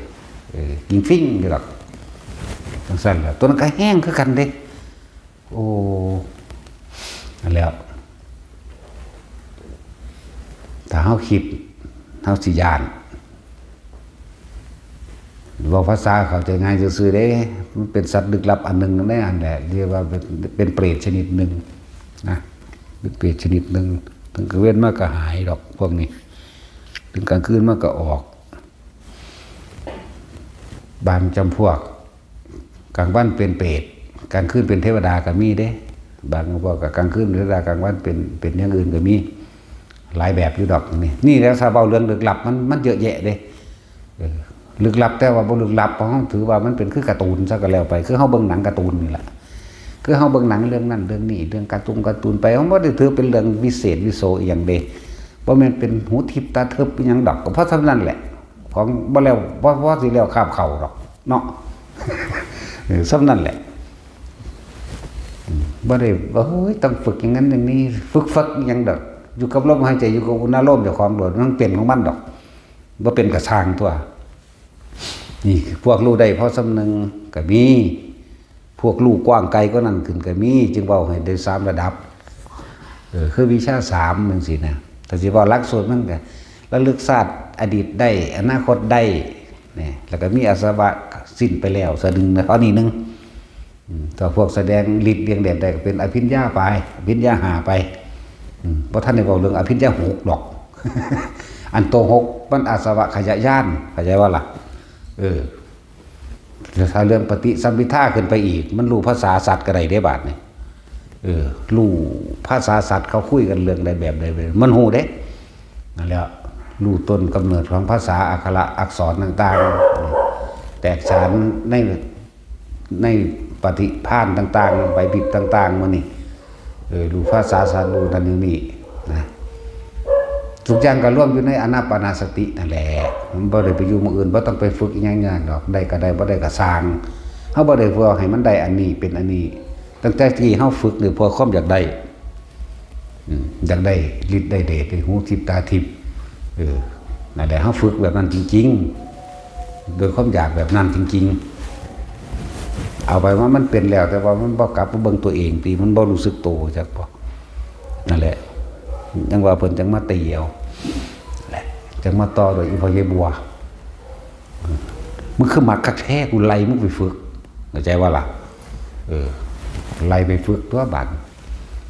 เออ กิงฟิ้งอยู่ดอก จังซั่นแหละ ตัวนั้นก็แฮงคือกันเด้ โอ้ นั่นแหล้ว ถ้าเฮาคิด เฮาสิย้าน เว้าภาษาเข้าใจง่ายซื่อๆเด้ มันเป็นสัตว์ลึกลับอันหนึ่งในอันแหละ เรียกว่าเป็น เป็นเปรตชนิดหนึ่งนะ เป็นเปรตชนิดหนึ่ง ถึงกลางเว็นมาก็หายดอกพวกนี้ ถึงกลางคืนมาก็ออก บางจำพวก กลางวันเป็นเปรต กลางคืนเป็นเทวดาก็มีเด้ บางจำพวกก็กลางคืนเป็นเทวดา กลางวันเป็น เป็นอย่างอื่นก็มี หลายแบบอยู่ดอกนี่ นี่แหละ ถ้าเว้าเรื่องลึกลับมัน มันเยอะแยะเด้ เออ ลึกลับแต่ว่าบ่ลึกลับ เพราะเราถือว่ามันเป็นคือการ์ตูนซะก็แล้วไป คือเฮาเบิ่งหนังการ์ตูนนี่แหละ คือเฮาเบิ่งหนังเรื่องนั้นเรื่องนี้ เรื่องการ์ตูนการ์ตูนไป เฮาบ่ได้ถือเป็นเรื่องวิเศษวิโสอีหยังเด้ บ่แม่นเป็นหูทิพย์ตาทิพย์อีหยังดอก ก็เพราะเท่านั้นแหละ ของบ่แล้ว บ่ บ่สิแล้วคาบเข่าดอกเนาะ เออ ส่ำนั้นแหละ อืม บ่ได้ โอ้ย ต้องฝึกอย่างนั้นอย่างนี้ ฝึกฟักอีหยังดอก อยู่กับลมหายใจ อยู่กับอุณาโลมเจ้าของโลด มันเป็นของมันดอก บ่เป็นก็ซ่างตั๊ว นี่พวกฮู้ได้พอส่ำหนึ่งก็มี พวกฮู้กว้างไกลกว่านั้นขึ้นก็มี จึงเว้าให้ได้สามระดับ เออ คือวิชาสามจังซี้นะ ถ้าสิเว้าหลักสูตรมันก็ระลึกชาติอดีตได้ อนาคตได้ นี่ แล้วก็มีอาสวะสิ้นไปแล้ว ส่วนหนึ่งนะ ข้อนี้หนึ่ง อืม ถ้าพวกแสดงฤทธิ์เลียงแดดได้ก็เป็นอภิญญาไป อภิญญาห้าไป อืม บ่ทันได้เว้าเรื่องอภิญญาหกดอก อันโตหกมันอาสวะขยะญาณ เข้าใจบ่ล่ะ เออ ถ้าเรื่องปฏิสัมภิทาขึ้นไปอีก มันฮู้ภาษาสัตว์ก็ได้เด้บาดนี้ เออ ฮู้ภาษาสัตว์เขาคุยกันเรื่องใดแบบใดแบบใด มันฮู้เด้ นั่นแหละ ฮู้ต้นกำเนิดของภาษาอักขระอักษรต่างๆ แตกฉานใน ในปฏิภาณต่างๆ ใบบิดต่างๆ มื้อนี้ เออ ฮู้ภาษาสัตว์ ฮู้นั่นฮู้นี่นะ ทุกอย่างก็รวมอยู่ในอานาปานสตินั่นแหละ มันบ่ได้ไปอยู่หม่องอื่น บ่ต้องไปฝึกอิหยังยากดอก ได้ก็ได้ บ่ได้ก็ซ่าง เฮาบ่ได้เพื่อให้มันได้อันนี้เป็นอันนี้ ตั้งแต่ที่เฮาฝึกนี่เพื่อความอยากได้ อืม อยากได้ฤทธิ์ได้เดช ได้หูทิพย์ตาทิพย์ เออ นั่นแหละ เฮาฝึกแบบนั้นจริงๆ โดยความอยากแบบนั้นจริงๆ เอาไปว่ามันเป็นแล้ว แต่ว่ามันบ่กลับมาเบิ่งตัวเองติ มันบ่รู้สึกโต จักบ่ นั่นแหละ จั่งว่าเพิ่นจั่งมาตีเอา แหละ จั่งมาต่อโดยอีพ่อยายบัว มึงคือมักคักแท้ กูไล่มึงไปฝึก เข้าใจบ่ล่ะ เออ ไล่ไปฝึกตั๊วบาด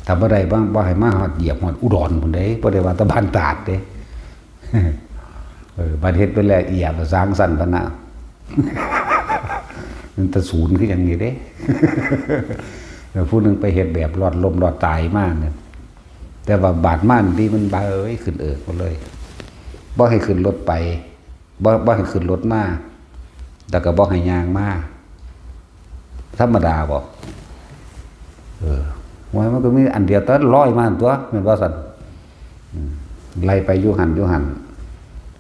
ถ้าบ่ได้ บ่ บ่ให้มาฮอด เหยียบฮอดอุดรพุ้นเด้ บ่ได้ว่าแต่บ้านตาดเด้ เออ บัดเฮ็ดไปแล้ว เอี้ย ประสางสั้นพะนะ มันตะศูนย์คือหยังนี่เด้ แล้วผู้หนึ่งไปเฮ็ดแบบรอดล้มรอดตายมาเนี่ย แต่ว่าบาดมานี่มันเบยขึ้นเอิกมาเลย บ่ให้ขึ้นรถไป บ่ บ่ให้ขึ้นรถมา แล้วก็บ่ให้ย่างมา ธรรมดาบ่ เออ ว่ามันก็มีอันเดียว แต่ร้อยมาหั่นตัว แม่นบ่ซั่น อืม ไล่ไปอยู่หั่นอยู่หั่น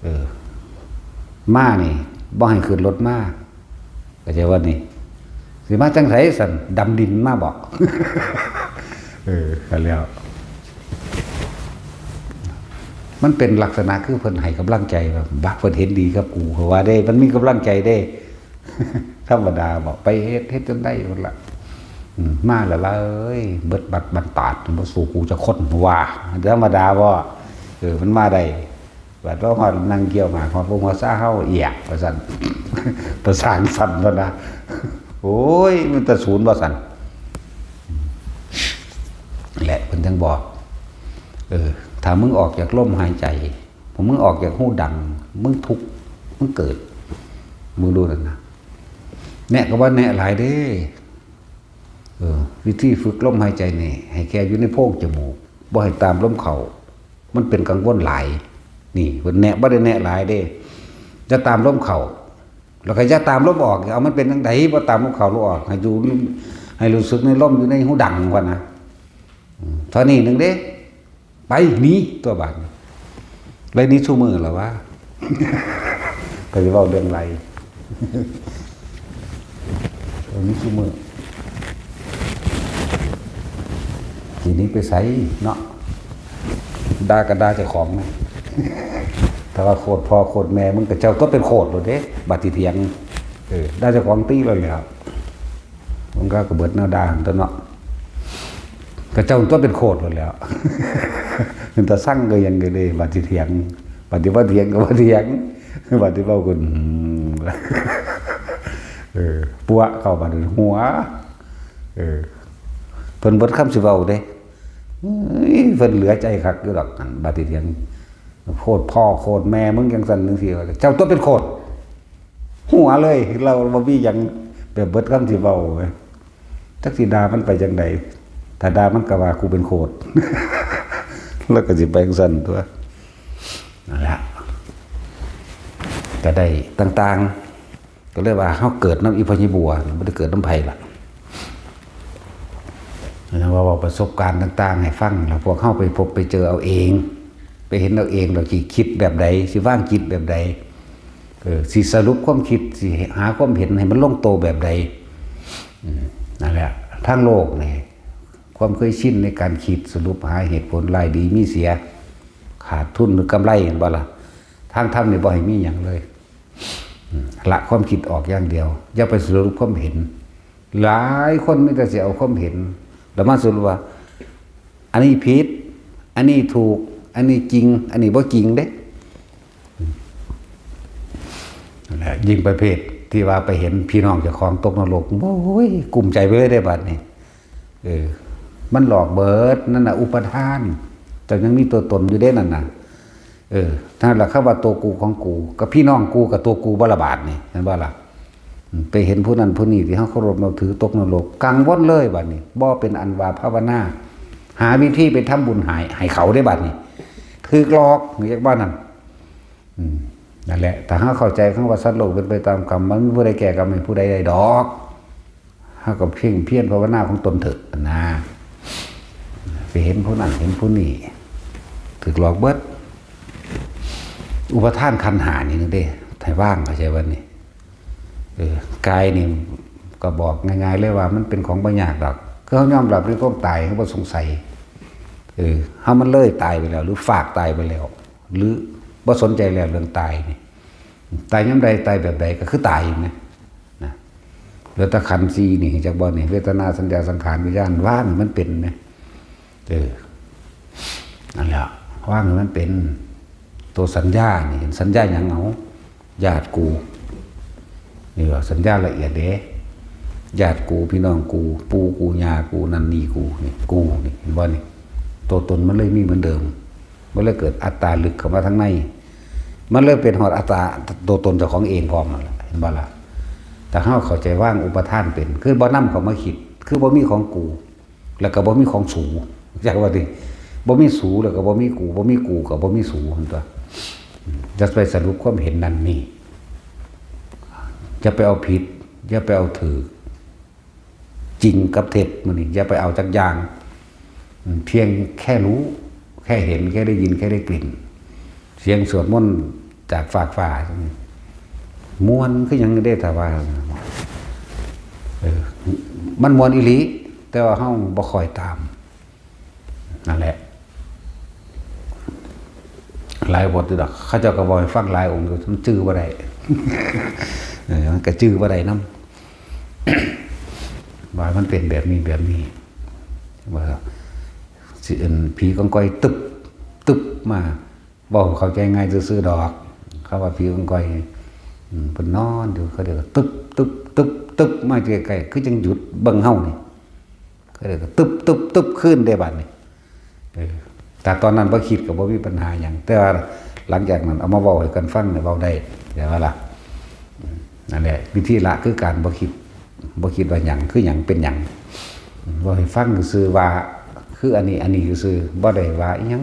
เออ มานี่ บ่ให้ขึ้นรถมา เข้าใจว่านี่ สิมาจั่งไสซั่น ดำดินมาบ่ เออ ก็แล้ว มันเป็นลักษณะคือเพิ่นให้กำลังใจว่า บัก เพิ่นเห็นดีกับกู เพราะว่าเด้ มันมีกำลังใจเด้ ธรรมดาบ่ ไปเฮ็ด เฮ็ดจนได้พุ้นละ อืม มาแล้วล่ะเอ้ย เบิดบัตรบันตาด บ่สู้กูจักคน ว่า ธรรมดาบ่ เออ มันมาได้ บัดว่าฮอดนั่งเกี่ยวหมาก ฮอดบ่หัวซาเฮาเอียก ว่าซั่น ประสาทสั่นแล้วนะ โอ้ย มันตะศูนย์ ว่าซั่น และเพิ่นจั่งบอก เออ ถ้ามึงออกจากลมหายใจ พอมึงออกจากฮูดัง มึงทุกข์ มึงเกิด มึงดูนั่นนะ แนะก็ว่าแนะหลายเด้ เออ วิธีฝึกลมหายใจนี่ ให้แค่อยู่ในโพรงจมูก บ่ให้ตามลมเข้า มันเป็นกังวลหลาย นี่ เพิ่นแนะ บ่ได้แนะหลายเด้ อย่าตามลมเข้า แล้วก็อย่าตามลมออก เอามันเป็นจั่งใด บ่ตามลมเข้าลมออก ให้อยู่ ให้รู้สึกในลมอยู่ในฮูดังก่อนนะ อืม เท่านี้หนึ่งเด้ ไปหนีตัวบาดนี้ เลยหนีซุมื้อล่ะวะ ก็สิเว้าเรื่องไล่ เลยหนีซุมื้อ สิหนีไปไสเนาะ ด่าก็ด่าเจ้าของนะ แต่ว่าโคตรพ่อโคตรแม่มึงก็เจ้าตัวเป็นโคตรโลดเด้ บาดสิเถียง เออ ด่าเจ้าของติโลดแหล้ว มันก็กระเบิดแนวด่าหั่นตัวเนาะ ก็เจ้าตัวเป็นโคตรโลดแหล้ว เป็นตาสั่งก็ยังก็เลย บาดสิเถียง บาดสิบ่เถียงก็บ่เถียง บาดสิเว้าก็ อืม เออ ปัวเข้าบาดนี้หัว เออ เพิ่นเบิดคำสิเว้าเด้ เอ้ย เพิ่นเหลือใจคักอยู่ดอก หั่น บาดสิเถียง โคตรพ่อโคตรแม่มึงจั่งซั่นจั่งซี้ เจ้าตัวเป็นโคตร หัวเลย เราบ่มีหยัง แบบเบิดคำสิเว้าเว้ย จักสิด่ามันไปจั่งใด ถ้าด่ามันก็ว่ากูเป็นโคตร แล้วก็สิไปจั่งซั่นตัว นั่นแหละ ก็ได้ต่างๆ ก็เลยว่าเฮาเกิดนำอีพ่อใหญ่บัว บ่ได้เกิดนำไผล่ะ นะ ว่า ว่าประสบการณ์ต่างๆ ให้ฟัง แล้วพวกเฮาไปพบไปเจอเอาเอง ไปเห็นเอาเอง แล้วสิคิดแบบใด สิวางจิตแบบใด เออ สิสรุปความคิด สิหาความเห็นให้มันลงตัวแบบใด อืม นั่นแหละ ทางโลกนี่ ความเคยชินในการคิด สรุปหาเหตุผล รายดีมีเสีย ขาดทุนหรือกำไร เห็นบ่ล่ะ ทางธรรมนี่บ่ให้มีหยังเลย อืม ละความคิดออกอย่างเดียว อย่าไปสรุปความเห็น หลายคนมีแต่สิเอาความเห็น แล้วมาสรุปว่า อันนี้ผิด อันนี้ถูก อันนี้จริง อันนี้บ่จริงเด้ นั่นแหละ ยิ่งประเภทที่ว่าไปเห็นพี่น้องเจ้าของตกนรก โอ้ย กุ้มใจไปเลยเด้บัดนี้ เออ มันหลอกเบิด นั่นน่ะ อุปาทาน แต่ยังมีตัวตนอยู่เด้นั่นน่ะ เออ ถ้าละคำว่าตัวกูของกู กับพี่น้องกูกับตัวกูบ่ละบาดนี่ เห็นบ่ล่ะ อืม ไปเห็นผู้นั้นผู้นี้ที่เฮาเคารพนับถือตกนรก กังวลเลยบัดนี้ บ่เป็นอันว่าภาวนา หาวิธีไปทำบุญให้ ให้เขาได้บัดนี้ ถืกหลอก เรียกว่านั่น อืม นั่นแหละ ถ้าเฮาเข้าใจคำว่าสัตว์โลกเป็นไปตามกรรม มันมีผู้ใดแก้กรรมให้ผู้ใดได้ดอก เฮาก็เพียงเพียรภาวนาของตนเถอะนะ ไปเห็นผู้นั้นเห็นผู้นี้ ถืกหลอกเบิด อุปาทานขันธ์ห้านี่นึงเด้ ให้วาง เข้าใจบ่นี่ เออ กายนี่ก็บอกง่ายๆเลยว่ามันเป็นของบ่ยากดอก คือเฮายอมรับในความตาย เฮาบ่สงสัย เออ เฮามันเลยตายไปแล้ว หรือฟากตายไปแล้ว หรือบ่สนใจแล้วเรื่องตายนี่ ตายยามใด ตายแบบใดก็คือตายนะ นะ เหลือแต่ขันธ์สี่นี่ จักบ่นี่ เวทนา สัญญา สังขาร วิญญาณ วางให้มันเป็นนะ เออ นั่นแหละ วางให้มันเป็น ตัวสัญญานี่ เห็นสัญญาหยังเอา ญาติกู นี่ว่าสัญญาละเอียดเด้ ญาติกู พี่น้องกู ปู่กู ย่ากู นั่นนี่กู นี่ กู นี่ เห็นบ่นี่ ตัวตนมันเลยมีเหมือนเดิม มันเลยเกิดอัตตาลึกเข้ามาทางใน มันเลยเป็นฮอดอัตตาตัวตนเจ้าของเองพร้อมนั่นแหละ เห็นบ่ล่ะ แต่ ถ้าเฮาเข้าใจวางอุปาทานเป็น คือบ่นำเข้ามาคิด คือบ่มีของกู แล้วก็บ่มีของสู จักว่าติ บ่มีสูแล้วก็บ่มีกู บ่มีกูก็บ่มีสู หั่นตั๊ว จะไปสรุปความเห็นนั่นนี่ อย่าไปเอาผิด อย่าไปเอาถืก จริงกับเท็จมื้อนี้ อย่าไปเอาจักอย่าง อืม เพียงแค่รู้ แค่เห็น แค่ได้ยิน แค่ได้กลิ่น เสียงสวดมนต์จากฟากฟ้า ม่วนคือหยังเด้ ถ้าว่า เออ มันม่วนอีหลี แต่ว่าเฮาบ่ค่อยตาม นั่นแหละ หลายบทอยู่ดอก เขาเจ้าก็บอกให้ฟังหลายองค์อยู่ มันจื่อบ่ได้ เออ มันก็จื่อบ่ได้นำ ว่ามันเป็นแบบนี้แบบนี้ ว่าสิเอิ้นผีกองกอยตึบ ตึบมา เว้าเข้าใจง่ายซื่อๆดอก เขาว่าผีกองกอย อืม เพิ่นนอนอยู่ เขาเรียกว่าตึบ ตึบ ตึบ ตึบ มาใกล้ๆ คือจั่งหยุดเบิ่งเฮานี่ เขาเรียกว่าตึบ ตึบ ตึบ ขึ้นได้บัดนี้ เออ แต่ตอนนั้นบ่คิดก็บ่มีปัญหาหยัง แต่ว่าหลังจากนั้นเอามาเว้าให้กันฟังเนี่ยเว้าได้ แต่ว่าล่ะ อืม นั่นแหละ วิธีละคือการบ่คิด บ่คิดว่าหยัง คือหยังเป็นหยัง เว้าให้ฟังซื่อๆว่า คืออันนี้ อันนี้ซื่อๆ บ่ได้ว่าอิหยัง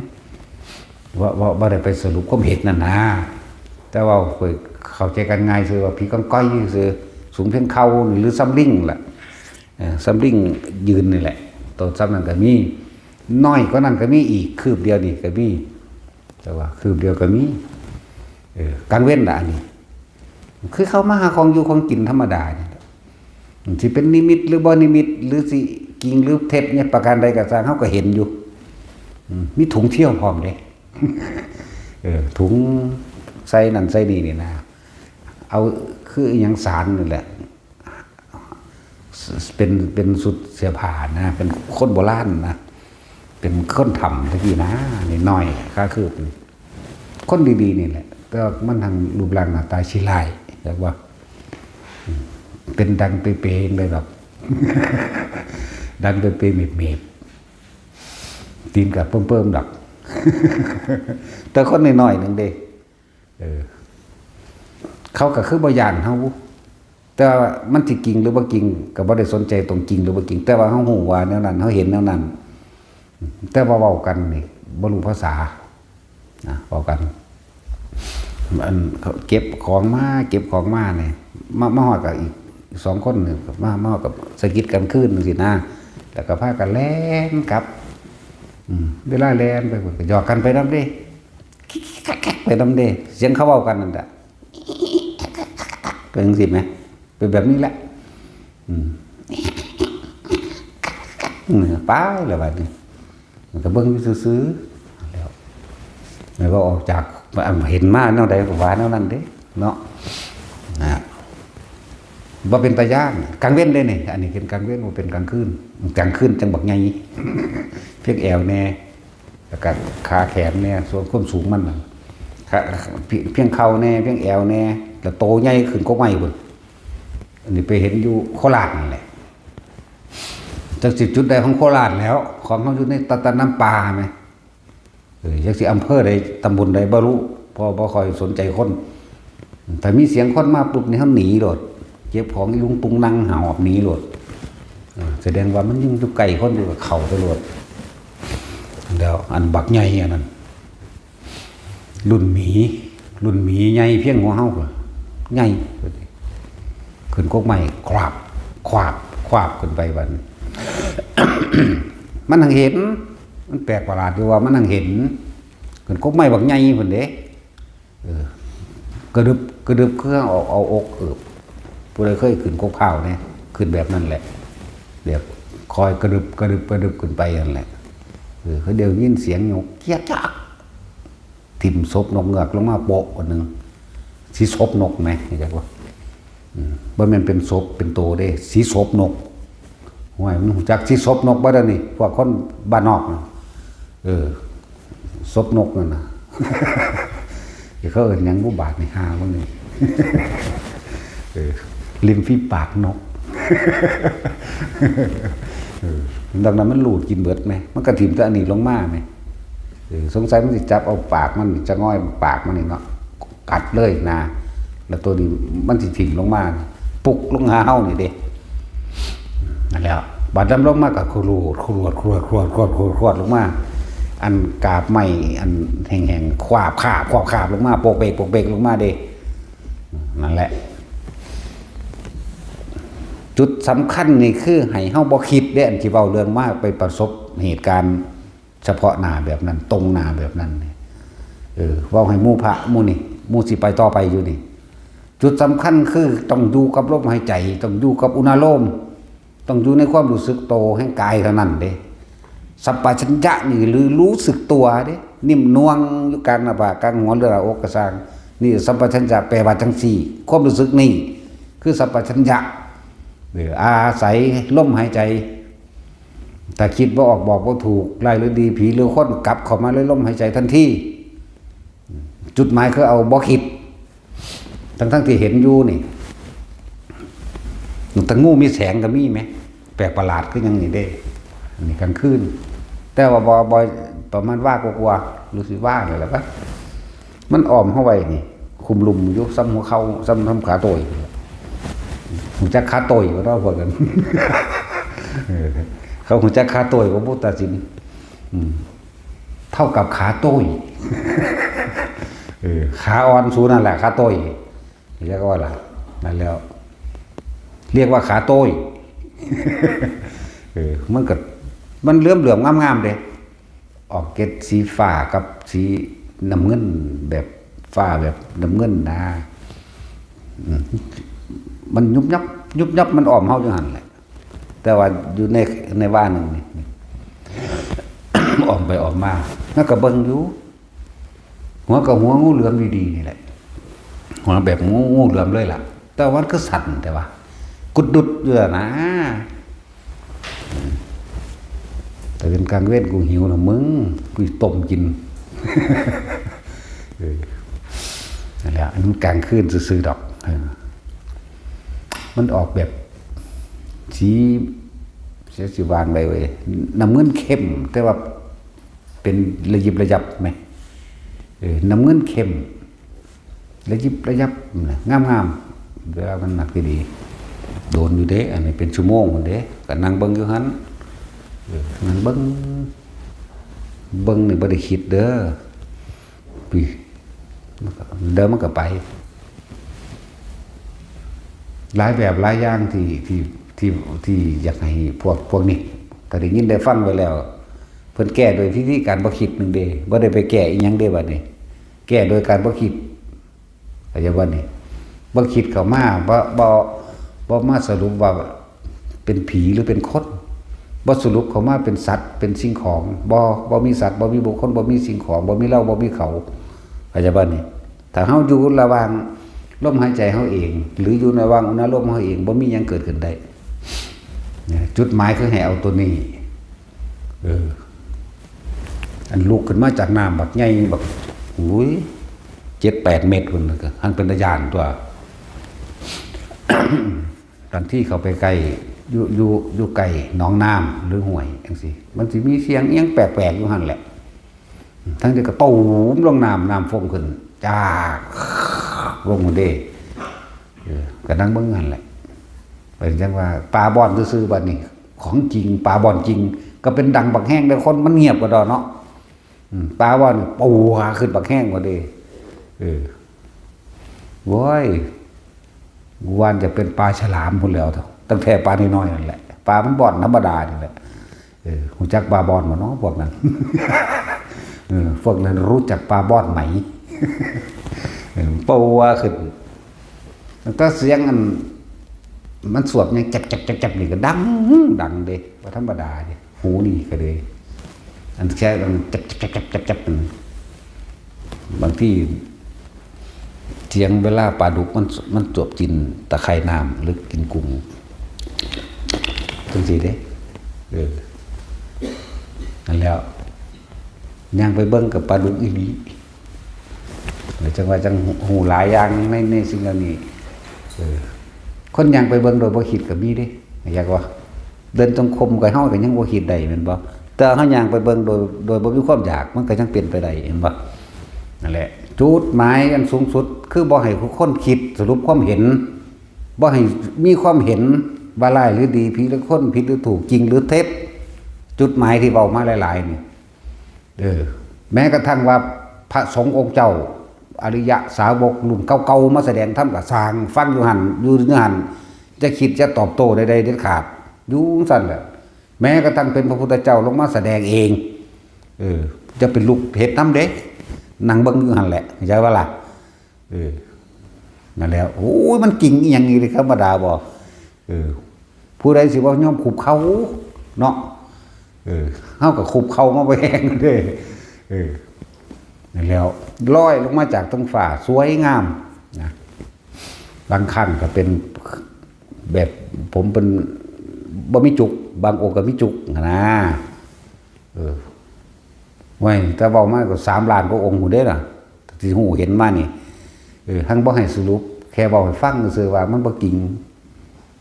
ว่า ว่า บ่ได้ไปสรุปความเห็นนั่นนะ แต่ว่าเข้าใจกันง่ายซื่อว่าผีกองกอยซื่อ สูงเพียงเข่าหรือสำลิงล่ะ เออ สำลิงยืนนี่แหละ โตส่ำนั้นก็มี น้อยกว่านั้นก็มีอีก คืบเดียวนี่ก็มี แต่ว่าคืบเดียวก็มี เออ กลางเว็นล่ะอันนี้ คือเขามาหาของอยู่ของกินธรรมดานี่แหละ สิเป็นนิมิตหรือบ่นิมิต หรือสิจริงหรือเท็จเนี่ย ประการใดก็ซ่าง เฮาก็เห็นอยู่ อืม มีถุงเที่ยวพร้อมเด้ เออ ถุงใส่นั่นใส่นี่นี่นะ เอา คืออิหยัง สารนี่แหละ เป็น เป็นชุดเสื้อผ้านะ เป็นคนโบราณนะ เป็นคนถ้ำตะกี้นะ นี่น้อย ก็คือ คนดีๆนี่แหละ แต่ว่ามันทางรูปร่างหน้าตาขี้ร้าย แบบว่า อืม เป็นดังเปเปเลยดอก ดังเปเปเมบๆ ตีนก็เปิ่มๆดอก แต่คนน้อยๆหนึ่งเด้ เออ เขาก็คือบ่ย้านเฮา แต่ว่ามันสิจริงหรือบ่จริง ก็บ่ได้สนใจตรงจริงหรือบ่จริง แต่ว่าเฮาฮู้ว่าแนวนั้น เฮาเห็นแนวนั้น แต่ว่าเว้ากันนี่บ่รู้ภาษา นะ เว้ากัน อันเขาเก็บของมา เก็บของมานี่ มา มาฮอดกับอีกสองคนนี่ มา มาฮอดกับสะกิดกันคืนจั่งซี้นะ แล้วก็พากันแล่นกลับ อืม เวลาแล่นไป ก็หยอกกันไปนำเด้ ไปนำเด้ เสียงเขาเว้ากันนั่นแหละ เป็นจั่งซี้ไหม เป็นแบบนี้แหละ อืม อืม ไปแล้วบัดนี้ มันก็เบิ่งอยู่ซื่อๆ แล้ว แล้วก็ออกจาก เห็นมาแนวใดก็ว่าแนวนั้นเด้ เนาะ นะ บ่เป็นตาย้าน กลางเว็นเด้นี่ อันนี้เป็นกลางเว็น บ่เป็นกลางคืน กลางคืนจั่งบักใหญ่ เพียงแอวแน่ แล้วก็ขาแขนแน่ ส่วนความสูงมันน่ะ ขา เพียง เพียงเข่าแน่ เพียงแอวแน่ แล้วโตใหญ่ขึ้นกว่าไม้พุ้น อันนี้ไปเห็นอยู่โคราชนั่นแหละ จักสิจุดใดของโคราชแล้ว ของเขาอยู่ในตะ ตะน้ำปาไหม เออ จักสิอำเภอใด ตำบลใดบ่รู้ เพราะบ่ค่อยสนใจคน ถ้ามีเสียงคนมาปุ๊บนี่ เขาหนีโลด เก็บของอีลุงตุงนังหอบหนีโลด เออ แสดงว่ามันยังอยู่ใกล้คนอยู่กับเขาไปโลด แล้วอันบักใหญ่อันนั้น รุ่นหมี รุ่นหมีใหญ่เพียงหัวเฮาก็ใหญ่ ขึ้นกกไม้ คราบ คราบ คราบขึ้นไปบัดนี้ มันหังเห็น มันแปลกประหลาดอยู่ว่ามันหังเห็น ขึ้นกกไม้บักใหญ่พุ้นเด้ เออ กระดึบ กระดึบ คือเอา เอาอกเอิบ ผู้ใดเคยขึ้นกกพร้าวเนี่ย ขึ้นแบบนั้นแหละ แบบคอยกระดึบ กระดึบ กระดึบขึ้นไปนั่นแหละ เออ เขาเดี๋ยวยินเสียงนกเจี๊ยกจัก ถิ่มศพนกเงือกลงมาโปะอันหนึ่ง สิศพนกไหม เข้าใจปะ อืม บ่แม่นเป็นศพเป็นโตเด้ สิศพนก ห้วย มันรู้จักสิศพนกบ่เดี๋ยวนี้ พวกคนบ้านนอกน่ะ เออ ศพนกนั่นน่ะ เขาเอิ้นหยังบุบาทนี่ หาพวกนี้ เออ ริมฝีปากนก เออ ดังนั้นมันลูดกินเบิดไหม มันก็ถิ่มแต่อันนี้ลงมาไหม เออ สงสัยมันสิจับเอาปากมัน จะง่อยปากมันนี่เนาะ กัดเลยนะ แล้วตัวนี้มันสิถิ่มลงมา ปุกลงหาเฮานี่เด้ นั่นแหละ บาดดำลงมาก็ขรูดขรวดขรวดขรวดขรวดขรวดขรวดลงมา อันกาบไม้อันแห้งๆ ขวาบขาบขวาบขาบลงมา โปกเบกโปกเบกลงมาเด้ นั่นแหละ จุดสำคัญนี่คือให้เฮาบ่คิดเด้ อันที่เว้าเรื่องมาไปประสบเหตุการณ์เฉพาะหน้าแบบนั้น ตรงหน้าแบบนั้นนี่ เออ เว้าให้หมู่พระหมู่นี่ หมู่สิไปต่อไปอยู่นี่ จุดสำคัญคือต้องอยู่กับลมหายใจ ต้องอยู่กับอุณาโลม ต้องอยู่ในความรู้สึกโตแห่งกายเท่านั้นเด้ สัมปชัญญะนี่หรือรู้สึกตัวเด้ นิ่มนวลอยู่กลางหน้าผากกลางหัวหรือหน้าอกก็ซ่าง นี่สัมปชัญญะแปลว่าจังซี่ ความรู้สึกนี่คือสัมปชัญญะ หรืออาศัยลมหายใจ ถ้าคิดบ่ออกบอกบ่ถูก ร้ายหรือดี ผีหรือคน กลับเข้ามาเลยลมหายใจทันที จุดหมายคือเอาบ่คิด ทั้งๆที่เห็นอยู่นี่ แต่งูมีแสงก็มีไหม แปลกประหลาดคือหยังนี่เด้ อันนี้กลางคืน แต่ว่าบ่ บ่ ประมาณว่ากว่าๆ หรือสิว่านี่แหละปะ มันอ้อมเฮาไว้นี่ คุมลุมอยู่ ส่ำหัวเข่า ส่ำ ส่ำขาโต้ย ฮู้จักขาโต้ยบ่เนาะพวกนั้น เออ เขาฮู้จักขาโต้ยบ่ พุทธศิลป์ อืม เท่ากับขาโต้ย เออ ขาอ่อนสูงนั่นแหละ ขาโต้ย เรียกว่าล่ะ นั่นแล้ว เรียกว่าขาโต้ย เออ มันก็ มันเหลื่อมๆ งามๆ เด้ ออกเกล็ดสีฟ้ากับสีน้ำเงิน แบบฟ้าแบบน้ำเงินนะ อืม มันยุบยับ ยุบยับ มันอ้อมเฮาอยู่หั่นแหละ แต่ว่าอยู่ใน ในว่าหนึ่งนี่ อ้อมไปอ้อมมา แล้วก็เบิ่งอยู่ หัวกับหัวงูเหลือมดีๆ นี่แหละ หัวแบบงู งูเหลือมเลยล่ะ แต่ว่ามันคือสั่นแต่ว่า กุดดุดอยู่นะ แต่เป็นกลางเว้นกูหิวนะมึง กูต้มกิน เออ นั่นแหละ อันนั้นกลางคืนซื่อๆ ดอก เออ มันออกแบบ สี เสียสิวางได้เว้ย น้ำเงินเข้ม แต่ว่า เป็นระยิบระยับไหม เออ น้ำเงินเข้ม ระยิบระยับนะ งามๆ เวลามันหนักดีๆ โดนอยู่เด้ อันนี้เป็นชั่วโมงพุ้นเด้ ก็นั่งเบิ่งอยู่หั่น เออ นั่งเบิ่ง เบิ่งนี่บ่ได้คิดเด้อ ปี มันก็ เดี๋ยวมันก็ไป หลายแบบหลายอย่างที่ ที่ ที่ ที่อยากให้พวก พวกนี้ ถ้าได้ยินได้ฟังไว้แล้ว เพิ่นแก้โดยวิธีการบ่คิดหนึ่งเด้ บ่ได้ไปแก้อีหยังเด้บัดนี้ แก้โดยการบ่คิด เข้าใจบ่นี่ บ่คิดเข้ามา บ่ บ่ บ่มาสรุปว่าเป็นผีหรือเป็นคน บ่สรุปเข้ามาเป็นสัตว์ เป็นสิ่งของ บ่ บ่มีสัตว์ บ่มีบุคคล บ่มีสิ่งของ บ่มีเรา บ่มีเขา เข้าใจบ่นี่ ถ้าเฮาอยู่ระหว่างลมหายใจเฮาเอง หรืออยู่ในระหว่างอุณาโลมเฮาเอง บ่มีหยังเกิดขึ้นได้ เนี่ย จุดหมายคือให้เอาตัวนี้ เออ อันลุกขึ้นมาจากน้ำบักใหญ่บัก อุ้ย เจ็ดแปดเมตรพุ้นน่ะก็หั้นเป็นตาย้านตั๊ว ตอนที่เขาไปใกล้ อยู่ อยู่ อยู่ใกล้หนองน้ำหรือห้วยจังซี้ มันสิมีเสียงอิหยังแปลกๆ อยู่หั่นแหละ ทั้งที่ก็ตูมลงน้ำ น้ำฟองขึ้น จาก ลงมาเด้ เออ ก็นั่งเบิ่งหั่นแหละ เป็นจังว่าปลาบ่อนซื่อๆ บัดนี้ ของจริง ปลาบ่อนจริง ก็เป็นดังบักแฮง แต่คนมันเงียบกว่าดอกเนาะ อืม ปลาบ่อนนี่ปูหาขึ้นบักแฮงกว่าเด้ เออ โว้ย กูว่าจะเป็นปลาฉลามพุ้นแหล้ว ตั้งแต่ปลาน้อยๆ นั่นแหละ ปลามันบ่อนธรรมดานี่แหละ เออ ฮู้จักปลาบ่อนบ่เนาะพวกนั้น เออ พวกนั้นรู้จักปลาบ่อนไหม เออ ปูว่าขึ้น แล้วก็เสียงอัน มันสวบหยังแจ๊บๆๆๆ นี่ก็ดัง ดังเด้ บ่ธรรมดาเด้ หูนี่ก็เลย อันแค่มันแจ๊บๆๆๆๆ นั่น บางทีเสียงเวลาปลาดุกมัน มันสวบกินตะไคร่น้ำหรือกินกุ้ง จังซี้เด้ เออ นั่นแหล้ว ย่างไปเบิ่งกับปลาดุกอีหลี เออ จังว่าจังฮู้หลายอย่างใน ในสิ่งเหล่านี้ เออ คนย่างไปเบิ่งโดยบ่คิดก็มีเด้ อยากว่า เดินจงกรมก็เฮาก็ยังบ่คิดได้แม่นบ่ แต่เฮาย่างไปเบิ่งโดย โดยบ่มีความอยาก มันก็ยังเป็นไปได้ เห็นบ่ นั่นแหละ จุดหมายอันสูงสุด คือบ่ให้คนคิด สรุปความเห็น บ่ให้มีความเห็นว่าร้ายหรือดี ผิดหรือคน ผิดหรือถูก จริงหรือเท็จ จุดหมายที่เว้ามาหลายๆนี่ เออ แม้กระทั่งว่าพระสงฆ์องค์เจ้า อริยสาวกรุ่นเก่าๆมาแสดงธรรมก็ซ่างฟังอยู่หั่น อยู่ในหั่น จะคิดจะตอบโต้ใดๆเด็ดขาด อยู่จั่งซั่นแหละ แม้กระทั่งเป็นพระพุทธเจ้าลงมาแสดงเอง เออ จะเป็นลูกเฮ็ดนำเด้ นั่งเบิ่งอยู่หั่นแหละ เข้าใจบ่ล่ะ เออ นั่นแหละ โอ้ย มันจริงอีหยังนี่ธรรมดาบ่ เออ ผู้ใดสิว่ายอมคุบเข่าเนาะ เออ เฮาก็คุบเข่ามาบ่แฮงเด้ เออ นั่นแหล้ว ลอยลงมาจากท้องฟ้า สวยงามนะ บางครั้งก็เป็นแบบ ผมเป็น บ่มีจุก บางองค์ก็มีจุกนะ เออ ไว้ แต่เว้ามาก็สามล้านกว่าองค์พู้นเด้ล่ะ ที่ฮู้เห็นมานี่ เออ หั่นบ่ให้สรุป แค่เว้าให้ฟังซื่อๆว่ามันบ่จริง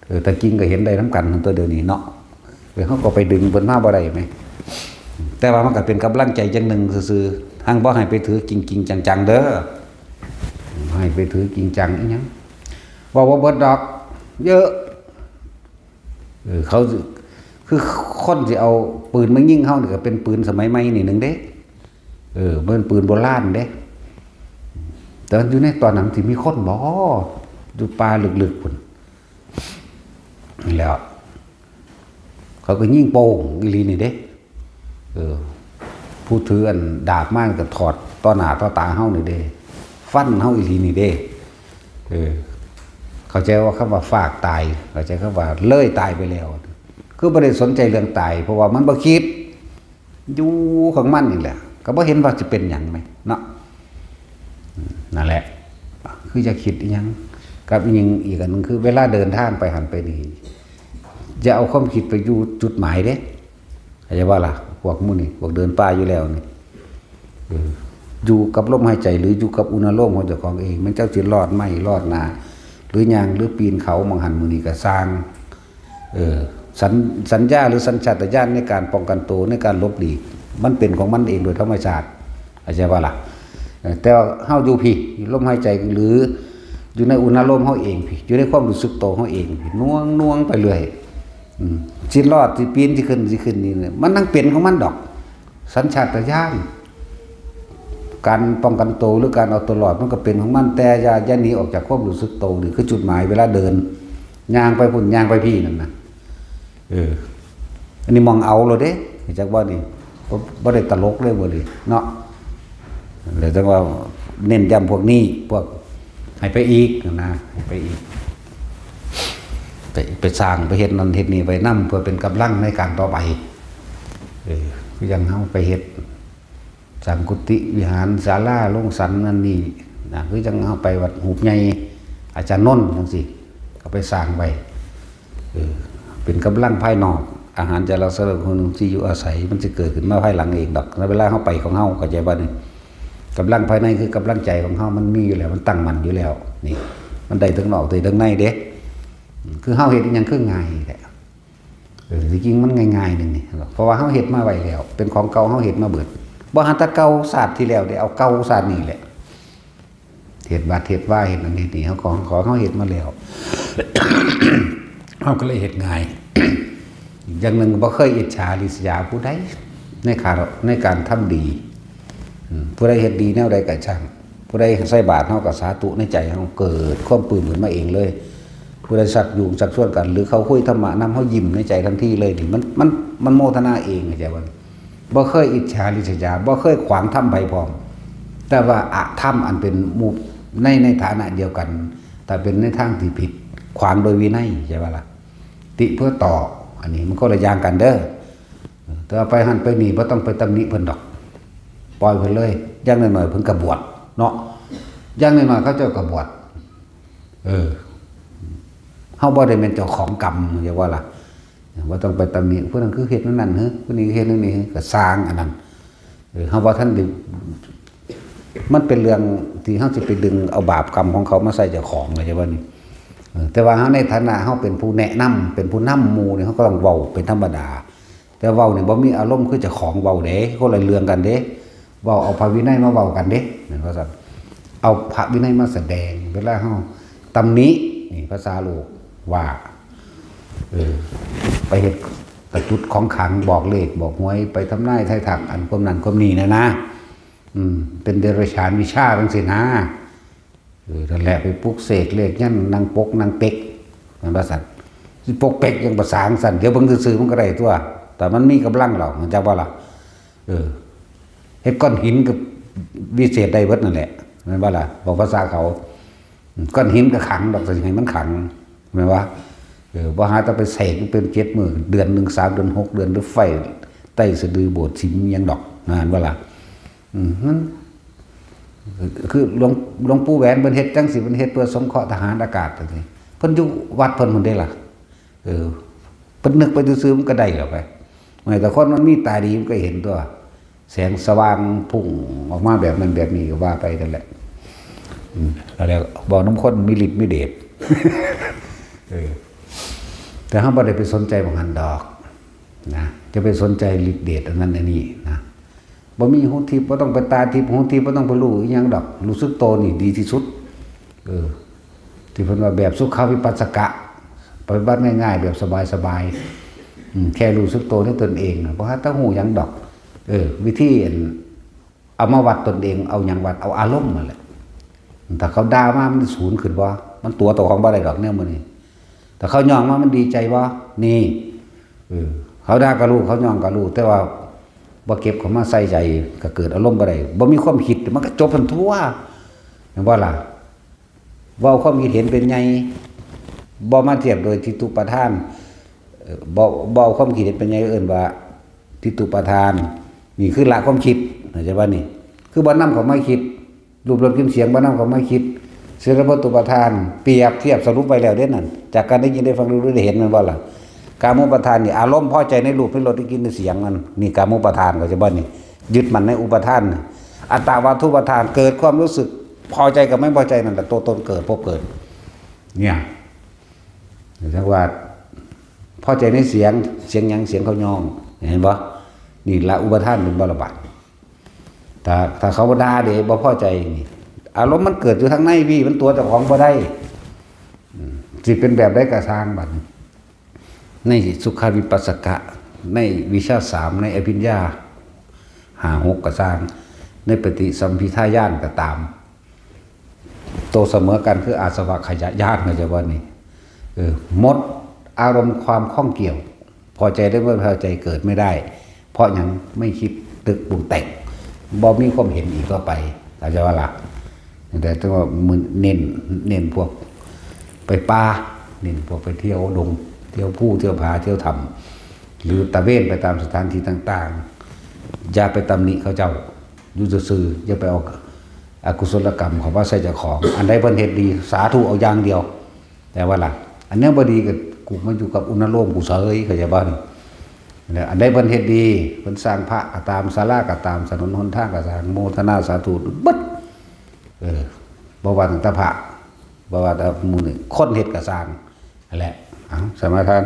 เออ แต่จริงก็เห็นได้นำกันหั่นตั๊วเดี๋ยวนี้เนาะ เออ เฮาก็ไปดึงเพิ่นมาบ่ได้แหม แต่ว่ามันก็เป็นกำลังใจจั่งหนึ่งซื่อๆ หั่นบ่ให้ไปถือจริงๆจังๆเด้อ ให้ไปถือจริงจังอีหยัง เว้าบ่เบิดดอก เยอะ เออ เขาสิ คือคนสิเอาปืนมายิงเฮานี่ก็เป็นปืนสมัยใหม่นี่หนึ่งเด้ เออ มันเป็นปืนโบราณเด้ แต่อยู่ในตอนนั้นสิมีคนบ่ อยู่ป่าลึกๆพุ้น นี่แหล้ว เขาก็ยิงโป้งอีหลีนี่เด้ เออ ผู้ถืออันดาบมาก็ถอดต่อหน้าต่อตาเฮานี่เด้ ฟันเฮาอีหลีนี่เด้ เออ เข้าใจว่าคำว่าฟากตาย เข้าใจคำว่าเลยตายไปแล้ว คือบ่ได้สนใจเรื่องตาย เพราะว่ามันบ่คิด อยู่ของมันนี่แหละ ก็บ่เห็นว่าสิเป็นหยังแหมเนาะ นั่นแหละ คืออย่าคิดอีหยัง กับอีกอย่างอีกอันหนึ่งคือเวลาเดินทางไปหั่นไปนี่ อย่าเอาความคิดไปอยู่จุดหมายเด้ เข้าใจบ่ล่ะ พวกหมู่นี่ พวกเดินป่าอยู่แล้วนี่ เออ อยู่กับลมหายใจหรืออยู่กับอุณาโลมของเจ้าของเอง แม่นเจ้าสิลอดไม้ลอดนา หรือย่างหรือปีนเขาหม่องหั่นหม่องนี่ก็ซ่าง เออ สัญ- สัญญาหรือสัญชาตญาณในการป้องกันตัว ในการหลบหลีก มันเป็นของมันเองโดยธรรมชาติ เข้าใจบ่ล่ะ เออ แต่ว่าเฮาอยู่พี้ ลมหายใจหรืออยู่ในอุณาโลมเฮาเองพี้ อยู่ในความรู้สึกตัวเฮาเองพี้ หน่วงๆไปเรื่อย อืม สิลอด สิปีน สิขึ้น สิขึ้นนี่เนี่ย มันนั่งเป็นของมันดอก สัญชาตญาณ การป้องกันตัวหรือการเอาตัวรอดมันก็เป็นของมัน แต่อย่า- อย่าหนีออกจากความรู้สึกตัว นี่คือจุดหมายเวลาเดิน ย่างไปพุ้น ย่างไปพี้นั่นนะ เออ อันนี้มองเอาเลยเด้ จักว่านี่ บ่- บ่ได้ตลกเลยบ่นี่เนาะ แล้วจังว่าเน้นย้ำพวกนี้ พวกให้ไปอีกนะ ให้ไปอีก ไป- ไปสร้าง ไปเฮ็ดนั่นเฮ็ดนี่ไปนำ เพื่อเป็นกำลังในการต่อไป เออ คือจั่งเฮาไปเฮ็ด สร้างกุฏิวิหาร ศาลา โรงฉันนั่นนี่นะ คือจั่งเฮาไปวัดหูบใหญ่ อาจารย์นนท์จั่งซี้ ก็ไปสร้างไว้ เออ เป็นกำลังภายนอก อาหารจารักสำหรับคนที่อยู่อาศัย มันสิเกิดขึ้นมาภายหลังเองดอก ในเวลาเฮาไปของเฮา เข้าใจบ่นี่ กำลังภายในคือกำลังใจของเฮา มันมีอยู่แล้ว มันตั้งมั่นอยู่แล้ว นี่ มันได้ทั้งนอกได้ทั้งในเด้ อืม คือเฮาเฮ็ดอีหยังคือง่ายแท้ เออ ที่จริงมันง่ายๆหนึ่งนี่ เพราะว่าเฮาเฮ็ดมาไว้แล้ว เป็นของเก่าเฮาเฮ็ดมาเบิด บ่หันแต่เก่าชาติที่แล้วเด้ เอาเก่าชาตินี้แหละ เฮ็ดวัดเฮ็ดวา เฮ็ดนั่นเฮ็ดนี่ เฮาของ- ของเฮาเฮ็ดมาแล้ว เฮาก็เลยเฮ็ดง่าย อย่างหนึ่งบ่เคยอิจฉาริษยาผู้ใด ในการ- ในการทำดี อืม ผู้ใดเฮ็ดดีแนวใดก็ช่าง ผู้ใดใส่บาตรเฮาก็สาธุในใจเฮา เกิดความปลื้มขึ้นมาเองเลย ผู้ใดชักจูงชักชวนกัน หรือเขาคุยธรรมะนำ เฮายิ้มในใจทันทีเลยนี่ มัน- มัน- มันโมทนาเอง เข้าใจบ่ บ่เคยอิจฉาริษยา บ่เคยขวางธรรมไผพร้อม แต่ว่าอธรรมอันเป็นหมู่ใน- ในฐานะเดียวกัน แต่เป็นในทางที่ผิด ขวางโดยวินัย ใช่บ่ล่ะ ติเพื่อต่อ อันนี้มันคนละอย่างกันเด้อ แต่ว่าไปหั่นไปนี่บ่ต้องไปตำหนิเพิ่นดอก ปล่อยเพิ่นเลย อย่างน้อยๆเพิ่นก็บวชเนาะ อย่างน้อยๆเขาเจ้าก็บวช เออ เฮาบ่ได้แม่นเจ้าของกรรม อย่าว่าล่ะ บ่ต้องไปตำหนิ ผู้นั้นคือเฮ็ดแนวนั้น เฮ้อ ผู้นี้คือเฮ็ดแนวนี้ เฮ้อ ก็ซ่างอันนั้น เออ เฮาบ่ทันได้ มันเป็นเรื่องที่เฮาสิไปดึงเอาบาปกรรมของเขามาใส่เจ้าของ เข้าใจบ่นี่ เออ แต่ว่าเฮาในฐานะเฮาเป็นผู้แนะนำ เป็นผู้นำหมู่นี่ เฮาก็ต้องเว้าเป็นธรรมดา แต่เว้านี่บ่มีอารมณ์คือเจ้าของเว้าเด้ คนละเรื่องกันเด้ เว้าเอาพระวินัยมาเว้ากันเด้ แม่นบ่ซั่น เอาพระวินัยมาแสดง เวลาเฮาตำหนิ นี่ภาษาโลกว่า เออ ไปเฮ็ดกระจุดของขลัง บอกเลขบอกหวย ไปทำนายทายทัก อันความนั้นความนี้นะนะ อืม เป็นเดรัจฉานวิชาจังซี่นะ เออ นั่นแหละ ไปปลุกเสกเลขยันต์ นั่งปกนั่งเป๊ก มันว่าซั่น สิปกเป๊กยังภาษาจังซั่น เดี๋ยวเบิ่งซื่อๆมันก็ได้ตัว แต่มันมีกำลังแล้ว มันจักว่าล่ะ เออ เฮ็ดก้อนหินก็วิเศษได้เบิดนั่นแหละ แม่นบ่ล่ะ บอกภาษาเขา ก้อนหินก็ขลังดอก แต่สิให้มันขลัง แม่นบ่ เออ บ่หาแต่ไปเสกมันเป็นเจ็ดมื้อ เดือนหนึ่ง สามเดือน หกเดือน หรือไฟไต่สะดือโบสถ์สิมหยังดอก แม่นบ่ล่ะ อืม มัน คือหลวง หลวงปู่แหวนเพิ่นเฮ็ดจังซี่ เพิ่นเฮ็ดเพื่อสงเคราะห์ทหารอากาศจังซี่ เพิ่นอยู่วัดเพิ่นพุ้นเด้ล่ะ เออ เพิ่นนึกไปซื่อๆมันก็ได้แล้วไป แม้แต่คนมันมีตาดีมันก็เห็นตัว แสงสว่างพุ่งออกมาแบบนั้นแบบนี้ก็ว่าไปนั่นแหละ อืม แล้วเว้านำคนมีฤทธิ์มีเดช เออ แต่เฮาบ่ได้ไปสนใจหม่องหั้นดอก นะ จะไปสนใจฤทธิ์เดชอันนั้นอันนี้นะ บ่มีหูทิพย์ บ่ต้องไปตาทิพย์ หูทิพย์ บ่ต้องไปรู้อิหยังดอก รู้สึกโตนี่ดีที่สุด เออ ที่เพิ่นว่าแบบสุขวิปัสสกะ ปฏิบัติง่ายๆ แบบสบายๆ อืม แค่รู้สึกโตในตนเองนะ บ่หาแต่ฮู้หยังดอก เออ วิธีอัน เอามาวัดตนเอง เอาหยังวัด เอาอารมณ์นั่นแหละ ถ้าเขาด่ามา มันสูงขึ้นบ่ มันตั๋วเจ้าของบ่ได้ดอกแนวมื้อนี้ ถ้าเขาย่องมา มันดีใจบ่ นี่ เออ เขาด่าก็รู้ เขาย่องก็รู้ แต่ว่าบ่เก็บเข้ามาใส่ใจ ก็เกิดอารมณ์บ่ได้ บ่มีความคิด มันก็จบกันทั่ว แม่นบ่ล่ะ เว้าความคิดเห็นเป็นใหญ่ บ่มาเทียบโดยทิฏฐุปาทาน เอ่อ บ่ บ่เอาความคิดเห็นเป็นใหญ่ เอิ้นว่าทิฏฐุปาทาน นี่คือละความคิด เข้าใจบ่นี่ คือบ่นำเข้ามาคิด รูปรสกลิ่นเสียงบ่นำเข้ามาคิด สัญญาสังขารวิญญาณตัณหาอุปาทาน เปรียบเทียบสรุปไว้แล้วเด้นั่น จากการได้ยินได้ฟังรู้ได้เห็น แม่นบ่ล่ะ กามูปาทานนี่ อารมณ์พอใจในรูปในรสในกลิ่นในเสียงนั่น นี่กามูปาทาน เข้าใจบ่นี่ ยึดมั่นในอุปาทาน อัตตาวัตถุปาทาน เกิดความรู้สึกพอใจกับไม่พอใจนั่นแหละ ตัวตนเกิด ภพเกิด เนี่ย เรียกว่าพอใจในเสียง เสียงหยัง เสียงเขาย่อง เห็นบ่ นี่ละอุปาทานเป็นบ่ละบาด ถ้า ถ้าเขาด่าเด้ บ่พอใจนี่ อารมณ์มันเกิดอยู่ทางในพี้ มันตั๋วเจ้าของบ่ได้ อืม สิเป็นแบบใดก็ซ่างบัดนี้ ในสุขวิปัสสกะ ในวิชชาสาม ในอภิญญาห้าหกก็ซ่าง ในปฏิสัมภิทาญาณก็ตาม โตเสมอกันคืออาสวะขยะญาณ เข้าใจบ่นี่ เออ หมดอารมณ์ความข้องเกี่ยว พอใจได้ไม่พอใจเกิดไม่ได้ เพราะหยัง ไม่คิดนึกปรุงแต่ง บ่มีความเห็นอีกต่อไป เข้าใจบ่ล่ะ แต่ต้องว่ามื้อเน้น เน้นพวกไปป่า เน้นพวกไปเที่ยวดง เที่ยวภู เที่ยวผา เที่ยวถ้ำ หรือตระเวนไปตามสถานที่ต่างๆ อย่าไปตำหนิเขาเจ้า อยู่ซื่อๆ อย่าไปเอาอกุศลกรรมเข้ามาใส่เจ้าของ อันใดเพิ่นเฮ็ดดี สาธุเอาอย่างเดียว แต่ว่าล่ะ อันแนวบ่ดีก็ กูมาอยู่กับอุณโลมกูเสย เข้าใจบ่นี่ เนี่ย อันใดเพิ่นเฮ็ดดี เพิ่นสร้างพระก็ตาม ศาลาก็ตาม ถนนหนทางก็สร้าง โมทนาสาธุเบิด เออ บ่ว่าตั้งแต่พระ บ่ว่าแต่หมู่นี่ คนเฮ็ดก็ซ่าง นั่นแหละ เอา สมาทาน